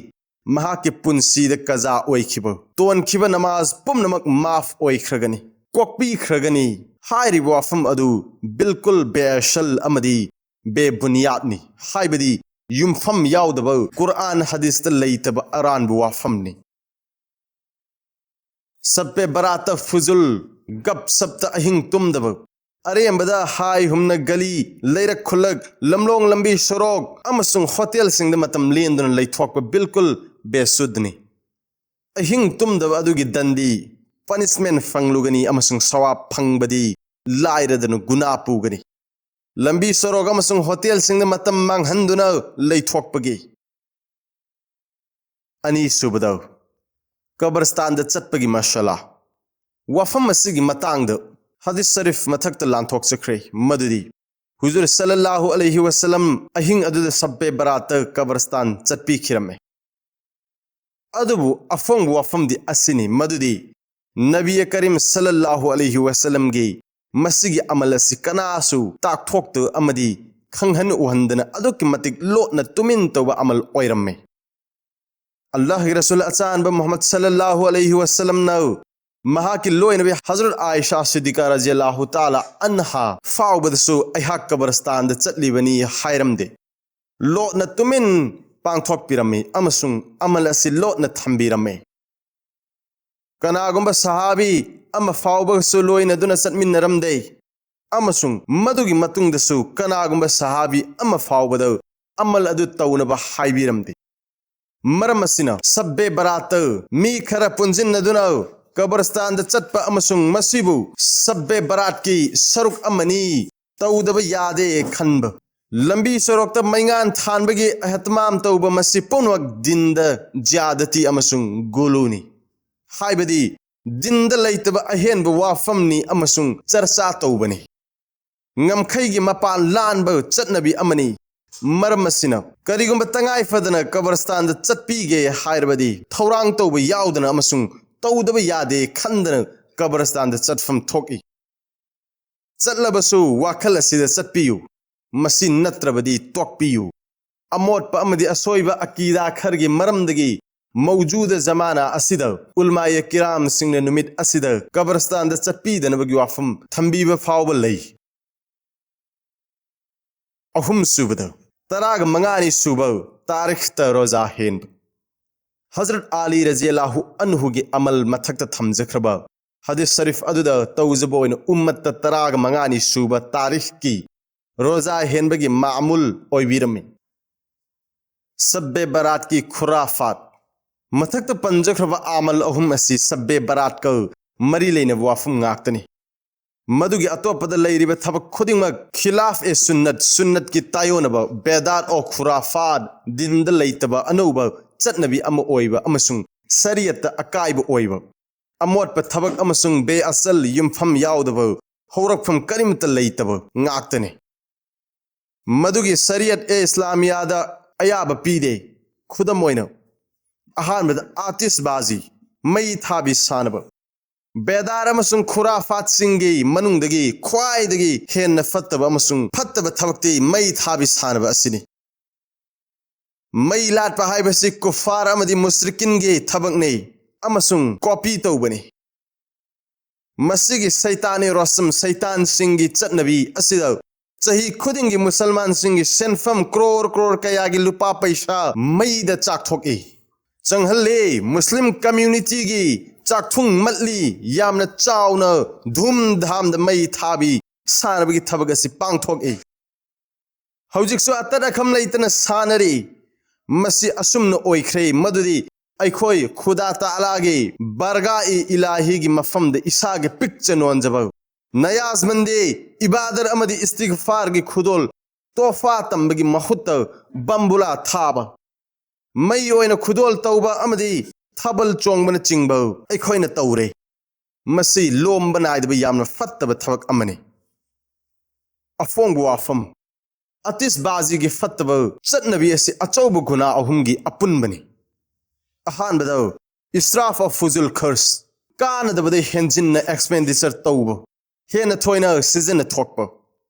ꯃꯍꯥꯛꯀꯤ ꯄꯨꯟꯁꯤꯗ ꯀꯖꯥ ꯑꯣꯏꯈꯤꯕ, ꯇꯣꯟꯈꯤꯕ ꯅꯃꯥꯖ ꯄꯨꯝꯅꯃꯛ ꯃꯥꯐ ꯑꯣꯏꯈ꯭ꯔꯒꯅꯤ, ꯀꯣꯛꯄꯤꯈ꯭ꯔꯒꯅꯤ꯫ ꯍꯥꯏꯔꯤꯕ ꯋꯥꯐꯝ ꯑꯗꯨ ꯕꯤꯜꯀꯨꯜ ꯕꯦꯑꯁꯜ ꯑꯃꯗꯤ ꯕꯦꯕꯨꯅꯤꯌꯥꯠꯅꯤ, ꯍꯥꯏꯕꯗꯤ ꯌꯨꯝꯐꯝ ꯌꯥꯎꯗꯕ, ꯀꯨꯔꯑꯥꯟ ꯍꯗꯤꯁꯇ ꯂꯩꯇꯕ ꯑꯔꯥꯟꯕ ꯋꯥꯐꯝꯅꯤ꯫ ꯁꯞꯄꯦ ꯕꯔꯥꯇ ꯐꯨꯖꯨꯜ, ꯒꯞ ꯁꯞꯇ ꯑꯍꯤꯡ ꯇꯨꯝꯗꯕ, ꯑꯔꯦꯝꯕꯗ ꯍꯥꯏ ꯍꯨꯝꯅ ꯒꯂꯤ, ꯂꯩꯔꯛ ꯈꯨꯜꯂꯛ, ꯂꯝꯂꯣꯡ ꯂꯝꯕꯤ ꯁꯣꯔꯣꯛ ꯑꯃꯁꯨꯡ ꯍꯣꯇꯦꯜꯁꯤꯡꯗ ꯃꯇꯝ ꯂꯦꯟꯗꯨꯅ ꯂꯩꯊꯣꯛꯄ ꯕꯤꯜꯀꯨꯜ ꯕꯦꯁꯨꯗꯅꯤ꯫ ꯑꯍꯤꯡ ꯇꯨꯝꯗꯕ ꯑꯗꯨꯒꯤ ꯗꯟꯗꯤ, ꯄꯅꯤꯁꯃꯦꯟ ꯐꯪꯂꯨꯒꯅꯤ ꯑꯃꯁꯨꯡ ꯁꯋꯥꯕ ꯐꯪꯕꯗꯤ ꯂꯥꯏꯔꯗꯅ ꯒꯨꯅꯥ ꯄꯨꯒꯅꯤ꯫ ꯂꯝꯕꯤ ꯁꯣꯔꯣꯛ ꯑꯃꯁꯨꯡ ꯍꯣꯇꯦꯜꯁꯤꯡꯗ ꯃꯇꯝ ꯃꯥꯡꯍꯟꯗꯨꯅ ꯂꯩꯊꯣꯛꯄꯒꯤ꯫ ꯑꯅꯤꯁꯨꯕꯗ, ꯀꯕꯔꯁꯇꯥꯟꯗ ꯆꯠꯄꯒꯤ ꯃꯁꯥꯂꯥ꯫ ꯋꯥꯐꯝ ꯑꯁꯤꯒꯤ ꯃꯇꯥꯡꯗ ꯍꯗꯤꯁ ꯁꯔꯤꯐ ꯃꯊꯛꯇ ꯂꯥꯟꯊꯣꯛꯆꯈ꯭ꯔꯦ, ꯃꯗꯨꯗꯤ ꯍꯨꯖꯨꯔ ꯁꯜꯂꯜꯂꯥꯍꯨ ꯑꯂꯩꯍꯤ ꯋꯁꯜꯂꯝ ꯑꯍꯤꯡ ꯑꯗꯨꯗ ꯁꯕꯕꯦ ꯕꯔꯥꯠꯇ ꯀꯕꯔꯁꯇꯥꯟ ꯆꯠꯄꯤꯈꯤꯔꯝꯃꯦ꯫ ꯑꯗꯨꯕꯨ ꯑꯐꯣꯡꯕ ꯋꯥꯐꯝꯗꯤ ꯑꯁꯤꯅꯤ, ꯃꯗꯨꯗꯤ ꯅꯕꯤ ꯀꯔꯤꯝ ꯁꯜꯂꯜꯂꯥꯍꯨ ꯑꯂꯩꯍꯤ ꯋꯁꯜꯂꯝꯒꯤ ꯃꯁꯤꯒꯤ ꯑꯃꯜ ꯑꯁꯤ ꯀꯅꯥꯁꯨ ꯇꯥꯛꯊꯣꯛꯇ ꯑꯃꯗꯤ ꯈꯪꯍꯟ ꯎꯍꯟꯗꯅ ꯑꯗꯨꯛꯀꯤ ꯃꯇꯤꯛ ꯂꯣꯠꯅ ꯇꯨꯃꯤꯟ ꯇꯧꯕ ꯑꯃꯜ ꯑꯣꯏꯔꯝꯃꯤ꯫ ꯑꯜꯂꯥꯍꯒꯤ ꯔꯁꯨꯜ ꯑꯆꯥꯟꯕ ꯃꯨꯍꯝꯃꯗ ꯁꯜꯂꯜꯂꯥꯍꯨ ꯑꯂꯩꯍꯤ ꯋꯁꯜꯂꯝꯅ ꯃꯍꯥꯛꯀꯤ ꯂꯣꯏꯅꯕꯤ ꯍꯖꯔꯠ ꯑꯥꯏꯁꯥ ꯁꯤꯗꯤꯀꯥ ꯔꯖꯤꯌꯜꯂꯥꯍꯨ ꯇꯥꯂꯥ ꯑꯟꯍꯥ ꯐꯥꯎꯕꯗꯁꯨ "ꯑꯩꯍꯥꯛ ꯀꯕꯔꯁꯇꯥꯟꯗ ꯆꯠꯂꯤꯕꯅꯤ" ꯍꯥꯏꯔꯝꯗꯦ꯫ ꯂꯣꯠꯅ ꯇꯨꯃꯤꯟ ꯄꯥꯡꯊꯣꯛꯄꯤꯔꯝꯃꯤ ꯑꯃꯁꯨꯡ ꯑꯃꯜ ꯑꯁꯤ ꯂꯣꯠꯅ ꯊꯝꯕꯤꯔꯝꯃꯤ꯫ ꯀꯅꯥꯒꯨꯝꯕ ꯁꯍꯥꯕꯤ ꯑꯃ ꯐꯥꯎꯕꯒꯁꯨ ꯂꯣꯏꯅꯗꯨꯅ ꯆꯠꯃꯤꯟꯅꯔꯝꯗꯦ, ꯑꯃꯁꯨꯡ ꯃꯗꯨꯒꯤ ꯃꯇꯨꯡꯗꯁꯨ ꯀꯅꯥꯒꯨꯝꯕ ꯁꯍꯥꯕꯤ ꯑꯃ ꯐꯥꯎꯕꯗ ꯑꯃꯜ ꯑꯗꯨ ꯇꯧꯅꯕ ꯍꯥꯏꯕꯤꯔꯝꯗꯦ꯫ ꯃꯔꯝ ꯑꯁꯤꯅ ꯁꯕꯕꯦ ꯕꯔꯥꯠꯇ ꯃꯤ ꯈꯔ ꯄꯨꯟꯁꯤꯟꯅꯗꯨꯅ ꯀꯕꯔꯁꯇꯥꯟꯗ ꯆꯠꯄ ꯑꯃꯁꯨꯡ ꯃꯁꯤꯕꯨ ꯁꯕꯕꯦ ꯕꯔꯥꯠꯀꯤ ꯁꯔꯨꯛ ꯑꯃꯅꯤ, ꯇꯧꯗꯕ ꯌꯥꯗꯦ ꯈꯟꯕ, ꯂꯝꯕꯤ ꯁꯣꯔꯣꯛꯇ ꯃꯩꯉꯥꯟ ꯊꯥꯟꯕꯒꯤ ꯑꯍꯇꯃꯥꯝ ꯇꯧꯕ, ꯃꯁꯤ ꯄꯨꯝꯅꯃꯛ ꯗꯤꯟꯗ ꯖ꯭ꯌꯥꯗꯇꯤ ꯑꯃꯁꯨꯡ ꯒꯨꯂꯨꯅꯤ, ꯍꯥꯏꯕꯗꯤ ꯗꯤꯟꯗ ꯂꯩꯇꯕ ꯑꯍꯦꯟꯕ ꯋꯥꯐꯝꯅꯤ ꯑꯃꯁꯨꯡ ꯆꯔꯆꯥ ꯇꯧꯕꯅꯤ꯫ ꯉꯝꯈꯩꯒꯤ ꯃꯄꯥꯟ ꯂꯥꯟꯕ ꯆꯠꯅꯕꯤ ꯑꯃꯅꯤ꯫ ꯃꯔꯝ ꯑꯁꯤꯅ, ꯀꯔꯤꯒꯨꯝꯕ ꯇꯉꯥꯏ ꯐꯗꯅ ꯀꯕꯔꯁꯇꯥꯟꯗ ꯆꯠꯄꯤꯒꯦ ꯍꯥꯏꯔꯕꯗꯤ, ꯊꯧꯔꯥꯡ ꯇꯧꯕ ꯌꯥꯎꯗꯅ ꯑꯃꯁꯨꯡ ꯇꯧꯗꯕ ꯌꯥꯗꯦ ꯈꯟꯗꯅ ꯀꯕꯔꯁꯇꯥꯟꯗ ꯆꯠꯐꯝ ꯊꯣꯛꯏ꯫ ꯆꯠꯂꯕꯁꯨ ꯋꯥꯈꯜ ꯑꯁꯤꯗ ꯆꯠꯄꯤꯌꯨ, ꯃꯁꯤ ꯅꯠꯇ꯭ꯔꯕꯗꯤ ꯇꯣꯛꯄꯤꯌꯨ꯫ ꯑꯃꯣꯠꯄ ꯑꯃꯗꯤ ꯑꯁꯣꯏꯕ ꯑꯀꯤꯗꯥ ꯈꯔꯒꯤ ꯃꯔꯝꯗꯒꯤ ꯃꯧꯖꯨꯗ ꯖꯃꯥꯅꯥ ꯑꯁꯤꯗ ꯎꯂꯃꯥꯌꯦ ꯀꯤꯔꯥꯝꯁꯤꯡꯅ ꯅꯨꯃꯤꯠ ꯑꯁꯤꯗ ꯀꯕꯔꯁꯇꯥꯟꯗ ꯆꯠꯄꯤꯗꯅꯕꯒꯤ ꯋꯥꯐꯝ ꯊꯝꯕꯤꯕ ꯐꯥꯎꯕ ꯂꯩ꯫ ꯑꯍꯨꯝꯁꯨꯕꯗ, ꯇꯔꯥꯒ ꯃꯉꯥꯅꯤ ꯁꯨꯕ ꯇꯥꯔꯤꯈꯇ ꯔꯣꯖꯥ ꯍꯦꯟꯕ꯫ ꯍꯖꯔꯠ ꯑꯂꯤ ꯔꯖꯤꯌꯜꯂꯥꯍꯨ ꯑꯟꯍꯨꯒꯤ ꯑꯃꯜ ꯃꯊꯛꯇ ꯊꯝꯖꯈ꯭ꯔꯕ ꯍꯗꯤꯁ ꯁꯔꯤꯐ ꯑꯗꯨꯗ ꯇꯧꯖꯕ ꯑꯣꯏꯅ ꯎꯝꯃꯠꯇ ꯇꯔꯥꯒ ꯃꯉꯥꯅꯤ ꯁꯨꯕ ꯇꯥꯔꯤꯈꯀꯤ ꯔꯣꯖꯥ ꯍꯦꯟꯕꯒꯤ ꯃꯥꯃꯨꯜ ꯑꯣꯏꯕꯤꯔꯝꯃꯤ꯫ ꯁꯕꯕꯦ ꯕꯔꯥꯠꯀꯤ ꯈꯨꯔꯥꯐꯥꯠ꯫ ꯃꯊꯛꯇ ꯄꯟꯖꯈ꯭ꯔꯕ ꯑꯃꯜ ꯑꯍꯨꯝ ꯑꯁꯤ ꯁꯕꯕꯦ ꯕꯔꯥꯠꯀ ꯃꯔꯤ ꯂꯩꯅꯕ ꯋꯥꯐꯝ ꯉꯥꯛꯇꯅꯤ꯫ ꯃꯗꯨꯒꯤ ꯑꯇꯣꯞꯄꯗ ꯂꯩꯔꯤꯕ ꯊꯕꯛ ꯈꯨꯗꯤꯡꯃꯛ ꯈꯤꯂꯥꯐ ꯑꯦ ꯁꯨꯟꯅꯠ, ꯁꯨꯟꯅꯠꯀꯤ ꯇꯥꯏꯌꯣꯟꯅꯕ, ꯕꯦꯗꯥꯠ ꯑꯣ ꯈꯨꯔꯥꯐꯥꯠ, ꯗꯤꯟꯗ ꯂꯩꯇꯕ ꯑꯅꯧꯕ ꯆꯠꯅꯕꯤ ꯑꯃ ꯑꯣꯏꯕ ꯑꯃꯁꯨꯡ ꯁꯔꯤꯌꯠꯇ ꯑꯀꯥꯏꯕ ꯑꯣꯏꯕ, ꯑꯃꯣꯠꯄ ꯊꯕꯛ ꯑꯃꯁꯨꯡ ꯕꯦ ꯑꯁꯜ, ꯌꯨꯝꯐꯝ ꯌꯥꯎꯗꯕ, ꯍꯧꯔꯛꯐꯝ ꯀꯔꯤꯃꯠꯇ ꯂꯩꯇꯕ ꯉꯥꯛꯇꯅꯤ꯫ ꯃꯗꯨꯒꯤ ꯁꯔꯤꯌꯠ ꯑꯦ ꯏꯁꯂꯥꯃꯤꯌꯥꯗ ꯑꯌꯥꯕ ꯄꯤꯗꯦ꯫ ꯈꯨꯗꯝ ꯑꯣꯏꯅ, ꯑꯍꯥꯟꯕꯗ ꯑꯥꯇꯤꯁꯕꯥꯖꯤ, ꯃꯩ ꯊꯥꯕꯤ ꯁꯥꯟꯅꯕ꯫ ꯕꯦꯗꯥꯔ ꯑꯃꯁꯨꯡ ꯈꯨꯔꯥꯐꯥꯠꯁꯤꯡꯒꯤ ꯃꯅꯨꯡꯗꯒꯤ ꯈ꯭ꯋꯥꯏꯗꯒꯤ ꯍꯦꯟꯅ ꯐꯠꯇꯕ ꯑꯃꯁꯨꯡ ꯐꯠꯇꯕ ꯊꯕꯛꯇꯤ ꯃꯩ ꯊꯥꯕꯤ ꯁꯥꯟꯅꯕ ꯑꯁꯤꯅꯤ꯫ ꯃꯩ ꯂꯥꯠꯄ ꯍꯥꯏꯕꯁꯤ ꯀꯨꯐꯥꯔ ꯑꯃꯗꯤ ꯃꯨꯁ꯭ꯔꯤꯀꯤꯟꯒꯤ ꯊꯕꯛꯅꯤ ꯑꯃꯁꯨꯡ ꯀꯣꯄꯤ ꯇꯧꯕꯅꯤ꯫ ꯃꯁꯤꯒꯤ ꯁꯩꯇꯥꯅꯤ ꯔꯣꯁꯝ, ꯁꯩꯇꯥꯟꯁꯤꯡꯒꯤ ꯆꯠꯅꯕꯤ ꯑꯁꯤꯗ ꯆꯍꯤ ꯈꯨꯗꯤꯡꯒꯤ ꯃꯨꯁꯜꯃꯥꯟꯁꯤꯡꯒꯤ ꯁꯦꯟꯐꯝ ꯀ꯭ꯔꯣꯔ ꯀ꯭ꯔꯣꯔ ꯀꯌꯥꯒꯤ ꯂꯨꯄꯥ ꯄꯩꯁꯥ ꯃꯩꯗ ꯆꯥꯛꯊꯣꯛꯏ, ꯆꯪꯍꯜꯂꯤ꯫ ꯃꯨꯁꯂꯤꯝ ꯀꯝꯃ꯭ꯌꯨꯅꯤꯇꯤꯒꯤ ꯆꯥꯛꯊꯨꯡ ꯃꯠꯂꯤ, ꯌꯥꯝꯅ ꯆꯥꯎꯅ ꯙꯨꯝꯙꯥꯝꯗ ꯃꯩ ꯊꯥꯕꯤ ꯁꯥꯟꯅꯕꯒꯤ ꯊꯕꯛ ꯑꯁꯤ ꯄꯥꯡꯊꯣꯛꯏ꯫ ꯍꯧꯖꯤꯛꯁꯨ ꯑꯇꯠ ꯑꯈꯝ ꯂꯩꯇꯅ ꯁꯥꯟꯅꯔꯤ꯫ ꯃꯁꯤ ꯑꯁꯨꯝꯅ ꯑꯣꯏꯈ꯭ꯔꯦ ꯃꯗꯨꯗꯤ ꯑꯩꯈꯣꯏ ꯈꯨꯗꯥ ꯇꯥꯂꯥꯒꯤ ꯕꯔꯒꯥ ꯏ ꯏꯂꯥꯍꯤꯒꯤ ꯃꯐꯝꯗ ꯏꯁꯥꯒꯤ ꯄꯤꯛꯆ ꯅꯣꯟꯖꯕ ꯅꯌꯥꯖꯃꯟꯗꯤ ꯏꯕꯥꯗꯠ ꯑꯃꯗꯤ ꯏꯁꯇꯤꯒꯐꯥꯔꯒꯤ ꯈꯨꯗꯣꯜ ꯇꯣꯐꯥ ꯇꯝꯕꯒꯤ ꯃꯍꯨꯠꯇ ꯕꯝꯕꯨꯂꯥ ꯊꯥꯕ, ꯃꯩ ꯑꯣꯏꯅ ꯈꯨꯗꯣꯜ ꯇꯧꯕ ꯑꯃꯗꯤ ꯊꯥꯕꯜ ꯆꯣꯡꯕꯅꯆꯤꯡꯕ ꯑꯩꯈꯣꯏꯅ ꯇꯧꯔꯦ꯫ ꯃꯁꯤ ꯂꯣꯝꯕ ꯅꯥꯏꯗꯕ ꯌꯥꯝꯅ ꯐꯠꯇꯕ ꯊꯕꯛ ꯑꯃꯅꯤ꯫ ꯑꯐꯣꯡꯕ ꯋꯥꯐꯝ, ꯑꯇꯤꯁꯕꯥꯖꯤꯒꯤ ꯐꯠꯇꯕ ꯆꯠꯅꯕꯤ ꯑꯁꯤ ꯑꯆꯧꯕ ꯒꯨꯅꯥ ꯑꯍꯨꯝꯒꯤ ꯑꯄꯨꯟꯕꯅꯤ꯫ ꯑꯍꯥꯟꯕꯗ, ꯏꯁ꯭ꯔꯥꯐ ꯑꯣꯐ ꯐꯨꯖꯨꯜ ꯈꯔꯁ, ꯀꯥꯟꯅꯗꯕꯗ ꯍꯦꯟꯖꯤꯟꯅ ꯑꯦꯛꯁꯄꯦꯟꯗꯤꯆꯔ ꯇꯧꯕ, ꯍꯦꯟꯅ ꯊꯣꯏꯅ ꯁꯤꯖꯤꯟꯅꯊꯣꯛꯄ꯫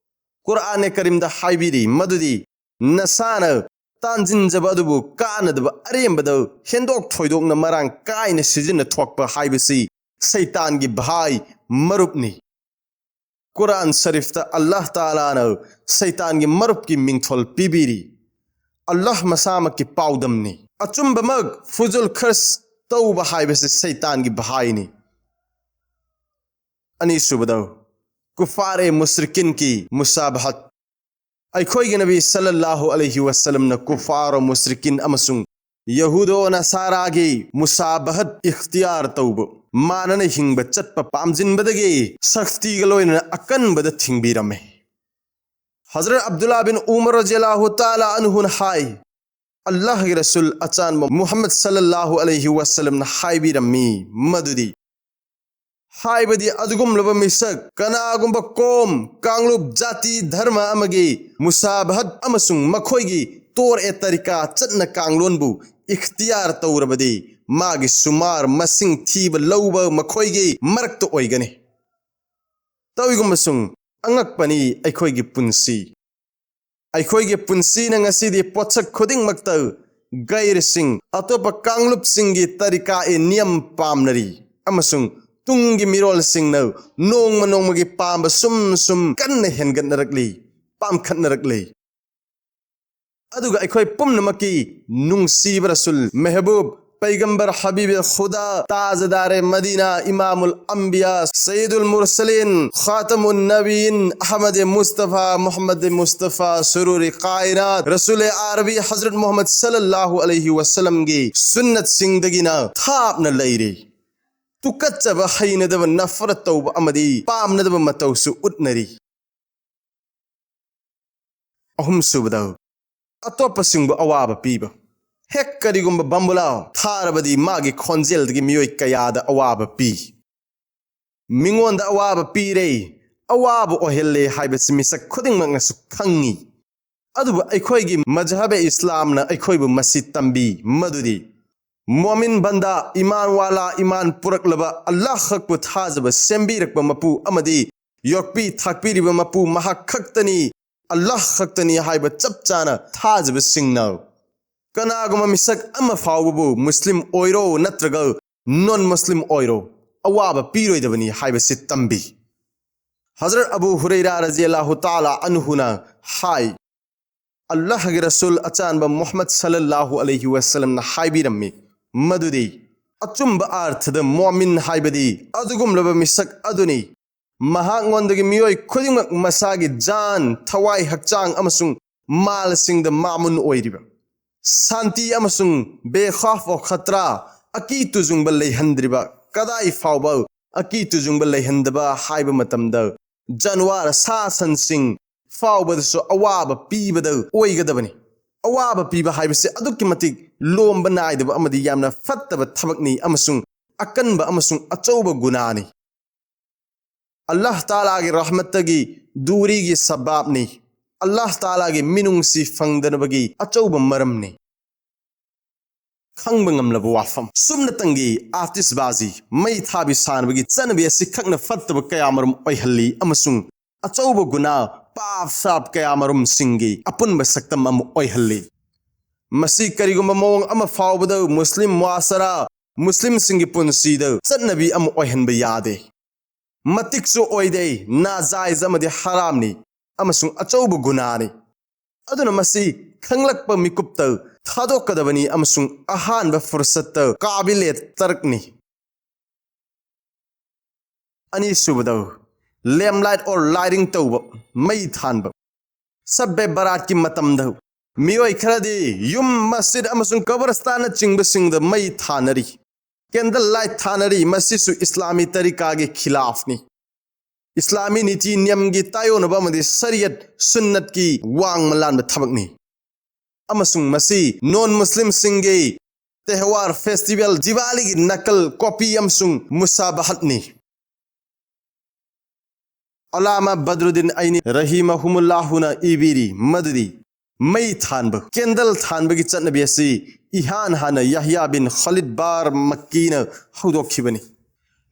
ꯀꯨꯔꯥꯟꯅꯦ ꯀꯔꯤꯝꯗ ꯍꯥꯏꯕꯤꯔꯤ ꯃꯗꯨꯗꯤ ꯅꯁꯥꯅ ꯇꯥꯟꯖꯤꯟꯖꯕ ꯑꯗꯨꯕꯨ ꯀꯥꯟꯅꯗꯕ ꯑꯔꯦꯝꯕꯗ ꯍꯦꯟꯗꯣꯛ ꯊꯣꯏꯗꯣꯛꯅ ꯃꯔꯥꯡ ꯀꯥꯏꯅ ꯁꯤꯖꯤꯟꯅꯊꯣꯛꯄ ꯍꯥꯏꯕꯁꯤ ꯁꯩꯇꯥꯟꯒꯤ ꯚꯥꯏ ꯃꯔꯨꯞꯅꯤ꯫ ꯀꯨꯔꯥꯟ ꯁꯔꯤꯐꯇ ꯑꯜꯂꯥꯍ ꯇꯥꯂꯥꯅ ꯁꯩꯇꯥꯟꯒꯤ ꯃꯔꯨꯞꯀꯤ ꯃꯤꯡꯊꯣꯜ ꯄꯤꯕꯤꯔꯤ꯫ ꯑꯜꯂꯥꯍ ꯃꯁꯥꯃꯛꯀꯤ ꯄꯥꯎꯗꯝꯅꯤ꯫ ꯑꯆꯨꯝꯕꯃꯛ ꯐꯨꯖꯨꯜ ꯈꯔꯁ ꯇꯧꯕ ꯍꯥꯏꯕꯁꯤ ꯁꯩꯇꯥꯟꯒꯤ ꯚꯥꯏꯅꯤ꯫ ꯑꯅꯤꯁꯨꯕꯗ, ꯀꯨꯐꯥꯔꯦ ꯃꯨꯁ꯭ꯔꯤꯀꯤꯟꯒꯤ ꯃꯨꯁꯥꯕꯍꯠ꯫ ꯑꯩꯈꯣꯏꯒꯤ ꯅꯕꯤ ꯁꯜꯂꯜꯂꯥꯍꯨ ꯑꯂꯩꯍꯤ ꯋꯁꯜꯂꯝꯅ ꯀꯨꯐꯥꯔ ꯃꯨꯁ꯭ꯔꯤꯀꯤꯟ ꯑꯃꯁꯨꯡ ꯌꯍꯨꯗꯣ ꯅꯁꯥꯔꯥꯒꯤ ꯃꯨꯁꯥꯕꯍꯠ ꯏꯈꯇꯤꯌꯥꯔ ꯇꯧꯕ꯫ ꯃꯥꯅꯅ ꯍꯤꯡꯕ ꯆꯠꯄ ꯄꯥꯝꯖꯤꯟꯕꯗꯒꯤ ꯁꯛꯇꯤꯒ ꯂꯣꯏꯅꯅ ꯑꯀꯟꯕꯗ ꯊꯤꯡꯕꯤꯔꯝꯃꯤ꯫ ꯍꯖꯔꯠ ꯑꯕꯗꯨꯜꯂꯥ ꯕꯤꯟ ꯎꯃꯔ ꯔꯖꯤꯌꯜꯂꯥꯍꯨ ꯇꯥꯂꯥ ꯑꯟꯍꯨꯅ ꯍꯥꯏ, ꯑꯜꯂꯥꯍꯒꯤ ꯔꯁꯨꯜ ꯑꯆꯥꯟꯕ ꯃꯨꯍꯝꯃꯗ ꯁꯜꯂꯜꯂꯥꯍꯨ ꯑꯂꯩꯍꯤ ꯋꯥꯁꯂꯝꯅ ꯍꯥꯏꯕꯤꯔꯝꯃꯤ ꯃꯗꯨꯗꯤ, ꯍꯥꯏꯕꯗꯤ ꯑꯗꯨꯒꯨꯝꯂꯕ ꯃꯤꯁꯛ ꯀꯅꯥꯒꯨꯝꯕ ꯀꯣꯝ, ꯀꯥꯡꯂꯨꯞ, ꯖꯥꯇꯤ, ꯙꯔꯃ ꯑꯃꯒꯤ ꯃꯨꯁꯥꯕꯍꯠ ꯑꯃꯁꯨꯡ ꯃꯈꯣꯏꯒꯤ ꯇꯣꯔ ꯑꯦ ꯇꯔꯤꯀꯥ, ꯆꯠꯅ ꯀꯥꯡꯂꯣꯟꯕꯨ ꯏꯈꯇꯤꯌꯥꯔ ꯇꯧꯔꯕꯗꯤ, ꯃꯥꯒꯤ ꯁꯨꯃꯥꯔ, ꯃꯁꯤꯡ ꯊꯤꯕ ꯂꯧꯕ ꯃꯈꯣꯏꯒꯤ ꯃꯔꯛꯇ ꯑꯣꯏꯒꯅꯤ꯫ ꯇꯧꯏꯒꯨꯝꯕꯁꯨꯡ ꯑꯉꯛꯄꯅꯤ ꯑꯩꯈꯣꯏꯒꯤ ꯄꯨꯟꯁꯤ꯫ ꯑꯩꯈꯣꯏꯒꯤ ꯄꯨꯟꯁꯤꯅ ꯉꯁꯤꯗꯤ ꯄꯣꯠꯁꯛ ꯈꯨꯗꯤꯡꯃꯛꯇ ꯒꯩꯔꯁꯤꯡ, ꯑꯇꯣꯞꯄ ꯀꯥꯡꯂꯨꯞꯁꯤꯡꯒꯤ ꯇꯔꯤꯀꯥ ꯑꯦ ꯅꯤꯌꯝ ꯄꯥꯝꯅꯔꯤ, ꯑꯃꯁꯨꯡ ꯇꯨꯡꯒꯤ ꯃꯤꯔꯣꯜꯁꯤꯡꯅ ꯅꯣꯡꯃ ꯅꯣꯡꯃꯒꯤ ꯄꯥꯝꯕ ꯁꯨꯝ ꯁꯨꯝ ꯀꯟꯅ ꯍꯦꯟꯒꯠꯅꯔꯛꯂꯤ, ꯄꯥꯝꯈꯠꯅꯔꯛꯂꯤ꯫ ꯑꯗꯨꯒ ꯑꯩꯈꯣꯏ ꯄꯨꯝꯅꯃꯛꯀꯤ ꯅꯨꯡꯁꯤꯕ ꯔꯁꯨꯜ, ꯃꯦꯍꯕꯨꯕ, ꯄꯩꯒꯝꯕꯔ, ꯍꯕꯤꯕ ꯈꯨꯗꯥ, ꯇꯥꯖꯗꯥꯔꯦ ꯃꯗꯤꯅꯥ, ꯏꯃꯥꯃꯨꯜ ꯑꯝꯕꯤꯌꯥ, ꯁꯌꯤꯗꯨꯜ ꯃꯨꯔꯁꯂꯤꯟ, ꯈꯥꯇꯃꯨꯟ ꯅꯕꯤꯌꯤꯟ, ꯑꯍꯃꯗ ꯃꯨꯁꯇꯐꯥ, ꯃꯨꯍꯝꯃꯗ ꯃꯨꯁꯇꯐꯥ, ꯁꯨꯔꯨꯔꯤ ꯀꯥꯏꯅꯥꯠ, ꯔꯁꯨꯜ ꯑꯥꯔꯕꯤ ꯍꯖꯔꯠ ꯃꯨꯍꯝꯃꯗ ꯁꯜꯂꯜꯂꯥꯍꯨ ꯑꯂꯩꯍꯤ ꯋꯥꯁꯂꯝꯒꯤ ꯁꯨꯟꯅꯠꯁꯤꯡꯗꯒꯤꯅ ꯊꯥꯞꯅ ꯂꯩꯔꯤ꯫ ꯇꯨꯀꯠꯆꯕ, ꯍꯩꯅꯗꯕ, ꯅꯐꯔꯠ ꯇꯧꯕ ꯑꯃꯗꯤ ꯄꯥꯝꯅꯗꯕ ꯃꯇꯧꯁꯨ ꯎꯠꯅꯔꯤ꯫ ꯑꯍꯨꯝꯁꯨꯕꯗ, ꯑꯇꯣꯞꯄꯁꯤꯡꯕꯨ ꯑꯋꯥꯕ ꯄꯤꯕ꯫ ꯍꯦꯛ ꯀꯔꯤꯒꯨꯝꯕ ꯕꯝꯕꯨꯂꯥ ꯊꯥꯔꯕꯗꯤ ꯃꯥꯒꯤ ꯈꯣꯟꯖꯦꯜꯗꯒꯤ ꯃꯤꯑꯣꯏ ꯀꯌꯥꯗ ꯑꯋꯥꯕ ꯄꯤ꯫ ꯃꯤꯉꯣꯟꯗ ꯑꯋꯥꯕ ꯄꯤꯔꯦ, ꯑꯋꯥꯕ ꯑꯣꯏꯍꯜꯂꯦ ꯍꯥꯏꯕꯁꯤ ꯃꯤꯁꯛ ꯈꯨꯗꯤꯡꯃꯛꯅꯁꯨ ꯈꯪꯉꯤ꯫ ꯑꯗꯨꯕꯨ ꯑꯩꯈꯣꯏꯒꯤ ꯃꯖꯍꯕ ꯏꯁꯂꯥꯝꯅ ꯑꯩꯈꯣꯏꯕꯨ ꯃꯁꯤ ꯇꯝꯕꯤ ꯃꯗꯨꯗꯤ, ꯃꯣꯃꯤꯟ ꯕꯟꯗꯥ, ꯏꯃꯥꯟ ꯋꯥꯂꯥ, ꯏꯃꯥꯟ ꯄꯨꯔꯛꯂꯕ, ꯑꯜꯂꯥꯍ ꯈꯛꯄꯨ ꯊꯥꯖꯕ ꯁꯦꯝꯕꯤꯔꯛꯄ ꯃꯄꯨ ꯑꯃꯗꯤ ꯌꯣꯛꯄꯤ ꯊꯥꯛꯄꯤꯔꯤꯕ ꯃꯄꯨ ꯃꯍꯥꯛ ꯈꯛꯇꯅꯤ, ꯑꯜꯂꯥꯍ ꯈꯛꯇꯅꯤ ꯍꯥꯏꯕ ꯆꯞ ꯆꯥꯅ ꯊꯥꯖꯕꯁꯤꯡꯅ ꯀꯅꯥꯒꯨꯝꯕ ꯃꯤꯁꯛ ꯑꯃ ꯐꯥꯎꯕꯕꯨ ꯃꯨꯁꯂꯤꯝ ꯑꯣꯏꯔꯣ ꯅꯠꯇ꯭ꯔꯒ ꯅꯣꯟ ꯃꯨꯁꯂꯤꯝ ꯑꯣꯏꯔꯣ, ꯑꯋꯥꯕ ꯄꯤꯔꯣꯏꯗꯕꯅꯤ ꯍꯥꯏꯕꯁꯤ ꯇꯝꯕꯤ꯫ ꯍꯖꯔꯠ ꯑꯕꯨ ꯍꯨꯔꯩꯔꯥ ꯔꯖꯤꯌꯜꯂꯥꯍꯨ ꯇꯥꯂꯥ ꯑꯟꯍꯨꯅ ꯍꯥꯏ, ꯑꯜꯂꯥꯍꯒꯤ ꯔꯁꯨꯜ ꯑꯆꯥꯟꯕ ꯃꯨꯍꯝꯃꯗ ꯁꯜꯂꯜꯂꯥꯍꯨ ꯑꯂꯩꯍꯤ ꯋꯥꯁꯂꯝꯅ ꯍꯥꯏꯕꯤꯔꯝꯃꯤ ꯃꯗꯨꯗꯤ, ꯑꯆꯨꯝꯕ ꯑꯥꯔꯊꯗ ꯃꯣꯃꯤꯟ ꯍꯥꯏꯕꯗꯤ ꯑꯗꯨꯒꯨꯝꯂꯕ ꯃꯤꯁꯛ ꯑꯗꯨꯅꯤ, ꯃꯍꯥꯛꯉꯣꯟꯗꯒꯤ ꯃꯤꯑꯣꯏ ꯈꯨꯗꯤꯡꯃꯛ ꯃꯁꯥꯒꯤ ꯖꯥꯟ, ꯊꯋꯥꯏ, ꯍꯛꯆꯥꯡ ꯑꯃꯁꯨꯡ ꯃꯥꯜꯁꯤꯡꯗ ꯃꯥꯃꯨꯟ ꯑꯣꯏꯔꯤꯕ, ꯁꯥꯟꯇꯤ ꯑꯃꯁꯨꯡ ꯕꯦꯈꯥꯐ ꯈꯇ꯭ꯔꯥ, ꯑꯀꯤ ꯇꯨꯖꯨꯡꯕ ꯂꯩꯍꯟꯗ꯭ꯔꯤꯕ, ꯀꯗꯥꯏ ꯐꯥꯎꯕ ꯑꯀꯤ ꯇꯨꯖꯨꯡꯕ ꯂꯩꯍꯟꯗꯕ ꯍꯥꯏꯕ ꯃꯇꯝꯗ ꯖꯥꯅꯋꯥꯔ ꯁꯥ ꯁꯟꯁꯤꯡ ꯐꯥꯎꯕꯗꯁꯨ ꯑꯋꯥꯕ ꯄꯤꯕꯗ ꯑꯣꯏꯒꯗꯕꯅꯤ꯫ ꯑꯋꯥꯕ ꯄꯤꯕ ꯍꯥꯏꯕꯁꯤ ꯑꯗꯨꯛꯀꯤ ꯃꯇꯤꯛ ꯂꯣꯝꯕ ꯅꯥꯏꯗꯕ ꯑꯃꯗꯤ ꯌꯥꯝꯅ ꯐꯠꯇꯕ ꯊꯕꯛꯅꯤ ꯑꯃꯁꯨꯡ ꯑꯀꯟꯕ ꯑꯃꯁꯨꯡ ꯑꯆꯧꯕ ꯒꯨꯅꯥꯅꯤ꯫ ꯑꯜꯂꯥꯍ ꯇꯥꯂꯥꯒꯤ ꯔꯍꯃꯠꯇꯒꯤ ꯗꯨꯔꯤꯒꯤ ꯁꯕꯥꯕꯅꯤ꯫ ꯑꯜꯂꯥꯍ ꯇꯥꯂꯥꯒꯤ ꯃꯤꯅꯨꯡꯁꯤ ꯐꯪꯗꯅꯕꯒꯤ ꯑꯆꯧꯕ ꯃꯔꯝꯅꯤ꯫ ꯈꯪꯕ ꯉꯝꯂꯕ ꯋꯥꯐꯝ꯫ ꯁꯨꯞꯅꯇꯪꯒꯤ ꯑꯥꯇꯤꯁꯕꯥꯖꯤ, ꯃꯩ ꯊꯥꯕꯤ ꯁꯥꯟꯅꯕꯒꯤ ꯆꯠꯅꯕꯤ ꯑꯁꯤ ꯈꯛꯅ ꯐꯠꯇꯕ ꯀꯌꯥ ꯃꯔꯨꯝ ꯑꯣꯏꯍꯜꯂꯤ ꯑꯃꯁꯨꯡ ꯑꯆꯧꯕ ꯒꯨꯅꯥ, ꯄꯥꯞ ꯁꯥꯞ ꯀꯌꯥ ꯃꯔꯨꯝꯁꯤꯡꯒꯤ ꯑꯄꯨꯟꯕ ꯁꯛꯇꯝ ꯑꯃ ꯑꯣꯏꯍꯜꯂꯤ꯫ ꯃꯁꯤ ꯀꯔꯤꯒꯨꯝꯕ ꯃꯑꯣꯡ ꯑꯃ ꯐꯥꯎꯕꯗ ꯃꯨꯁꯂꯤꯝ ꯃꯨꯑꯥꯁꯔꯥ, ꯃꯨꯁꯂꯤꯝꯁꯤꯡꯒꯤ ꯄꯨꯟꯁꯤꯗ ꯆꯠꯅꯕꯤ ꯑꯃ ꯑꯣꯏꯍꯟꯕ ꯌꯥꯗꯦ꯫ ꯃꯇꯤꯛꯁꯨ ꯑꯣꯏꯗꯦ, ꯅꯥꯖꯥꯏꯖ ꯑꯃꯗꯤ ꯍꯔꯥꯝꯅꯤ ꯑꯃꯁꯨꯡ ꯑꯆꯧꯕ ꯒꯨꯅꯥꯅꯤ꯫ ꯑꯗꯨꯅ ꯃꯁꯤ ꯈꯪꯂꯛꯄ ꯃꯤꯀꯨꯞꯇ ꯊꯥꯗꯣꯛꯀꯗꯕꯅꯤ ꯑꯃꯁꯨꯡ ꯑꯍꯥꯟꯕ ꯐꯨꯔꯁꯠꯇ ꯀꯥꯕꯤꯂꯦ ꯇꯔꯛꯅꯤ꯫ ꯑꯅꯤꯁꯨꯕꯗ, lamplight or lighting ꯇꯧꯕ, ꯃꯩ ꯊꯥꯟꯕ꯫ ꯁꯕ ꯕꯔꯥꯠꯀꯤ ꯃꯇꯝꯗ ꯃꯤꯑꯣꯏ ꯈꯔꯗꯤ ꯌꯨꯝ, ꯃꯁꯖꯤꯗ ꯑꯃꯁꯨꯡ ꯀꯕꯔꯁꯇꯥꯟꯅꯆꯤꯡꯕꯁꯤꯡꯗ ꯃꯩ ꯊꯥꯅꯔꯤ꯫ Candle light ꯊꯥꯅꯔꯤ, ꯃꯁꯤꯁꯨ ꯏꯁꯂꯥꯃꯤ ꯇꯔꯤꯀꯥꯒꯤ ꯈꯤꯂꯥꯐꯅꯤ꯫ ꯏꯁꯂꯥꯃꯤ ꯅꯤꯇꯤ ꯅꯤꯌꯝꯒꯤ ꯇꯥꯏꯌꯣꯟꯅꯕ ꯑꯃꯗꯤ ꯁꯔꯤꯌꯠ ꯁꯨꯟꯅꯠꯀꯤ ꯋꯥꯡꯃ ꯂꯥꯟꯕ ꯊꯕꯛꯅꯤ꯫ ꯑꯃꯁꯨꯡ ꯃꯁꯤ ꯅꯣꯟ ꯃꯨꯁꯂꯤꯝꯁꯤꯡꯒꯤ ꯇꯦꯍꯋꯥꯔ ꯐꯦꯁꯇꯤꯚꯦꯜ ꯗꯤꯋꯥꯂꯤꯒꯤ ꯅꯀꯜ, ꯀꯣꯄꯤ ꯑꯃꯁꯨꯡ ꯃꯨꯁꯥꯕꯍꯠꯅꯤ꯫ ꯑꯂꯥꯃꯥ ꯕꯗ꯭ꯔꯨꯗꯤꯟ ꯑꯩꯅꯤ ꯔꯍꯤꯃꯍꯨꯃꯨꯜꯂꯥꯍꯨꯅ ꯏꯕꯤꯔꯤ ꯃꯗꯨꯗꯤ ꯃꯩ ꯊꯥꯟꯕ, candle ꯊꯥꯟꯕꯒꯤ ꯆꯠꯅꯕꯤ ꯑꯁꯤ ꯏꯍꯥꯟ ꯍꯥꯟꯅ ꯌꯥꯍꯌꯥ ꯕꯤꯟ ꯈꯥꯂꯤꯗ ꯕꯥꯔ ꯃꯛꯀꯤꯅ ꯍꯧꯗꯣꯛꯈꯤꯕꯅꯤ꯫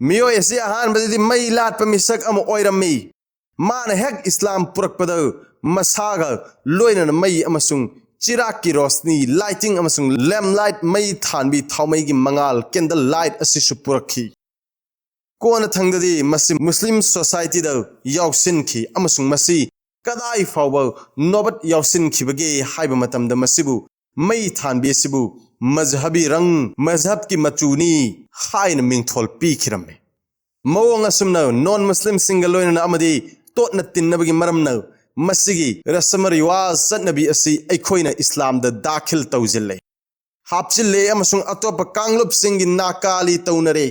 ꯃꯤꯑꯣꯏ ꯑꯁꯤ ꯑꯍꯥꯟꯕꯗꯗꯤ ꯃꯩ ꯂꯥꯠꯄ ꯃꯤꯁꯛ ꯑꯃ ꯑꯣꯏꯔꯝꯃꯤ꯫ ꯃꯥꯅ ꯍꯦꯛ ꯏꯁꯂꯥꯝ ꯄꯨꯔꯛꯄꯗ ꯃꯁꯥꯒ ꯂꯣꯏꯅꯅ ꯃꯩ ꯑꯃꯁꯨꯡ ꯆꯤꯔꯥꯛꯀꯤ ꯔꯣꯁꯅꯤ, lighting ꯑꯃꯁꯨꯡ lamplight, ꯃꯩ ꯊꯥꯟꯕꯤ ꯊꯥꯎꯃꯩꯒꯤ ꯃꯉꯥꯜ, candle light ꯑꯁꯤꯁꯨ ꯄꯨꯔꯛꯈꯤ꯫ ꯀꯣꯟꯅꯊꯪꯗꯗꯤ ꯃꯁꯤ ꯃꯨꯁꯂꯤꯝ ꯁꯣꯁꯥꯏꯇꯤꯗ ꯌꯥꯎꯁꯤꯟꯈꯤ ꯑꯃꯁꯨꯡ ꯃꯁꯤ ꯀꯗꯥꯏ ꯐꯥꯎꯕ ꯅꯣꯕꯠ ꯌꯥꯎꯁꯤꯟꯈꯤꯕꯒꯦ ꯍꯥꯏꯕ ꯃꯇꯝꯗ ꯃꯁꯤꯕꯨ ꯃꯩ ꯊꯥꯟꯕꯤ ꯑꯁꯤꯕꯨ ꯃꯖꯍꯕꯤ ꯔꯪ, ꯃꯖꯍꯕꯀꯤ ꯃꯆꯨꯅꯤ ꯍꯥꯏꯅ ꯃꯤꯡꯊꯣꯜ ꯄꯤꯈꯤꯔꯝꯃꯤ꯫ ꯃꯑꯣꯡ ꯑꯁꯨꯝꯅ ꯅꯣꯟ ꯃꯨꯁꯂꯤꯝꯁꯤꯡꯒ ꯂꯣꯏꯅꯅ ꯑꯃꯗꯤ ꯇꯣꯠꯅ ꯇꯤꯟꯅꯕꯒꯤ ꯃꯔꯝꯅ ꯃꯁꯤꯒꯤ ꯔꯁꯃ ꯔꯤꯋꯥꯖ, ꯆꯠꯅꯕꯤ ꯑꯁꯤ ꯑꯩꯈꯣꯏꯅ ꯏꯁꯂꯥꯝꯗ ꯗꯥꯈꯤꯜ ꯇꯧꯁꯤꯜꯂꯦ, ꯍꯥꯞꯆꯤꯜꯂꯦ ꯑꯃꯁꯨꯡ ꯑꯇꯣꯞꯄ ꯀꯥꯡꯂꯨꯞꯁꯤꯡꯒꯤ ꯅꯥꯀꯥꯂꯤ ꯇꯧꯅꯔꯦ꯫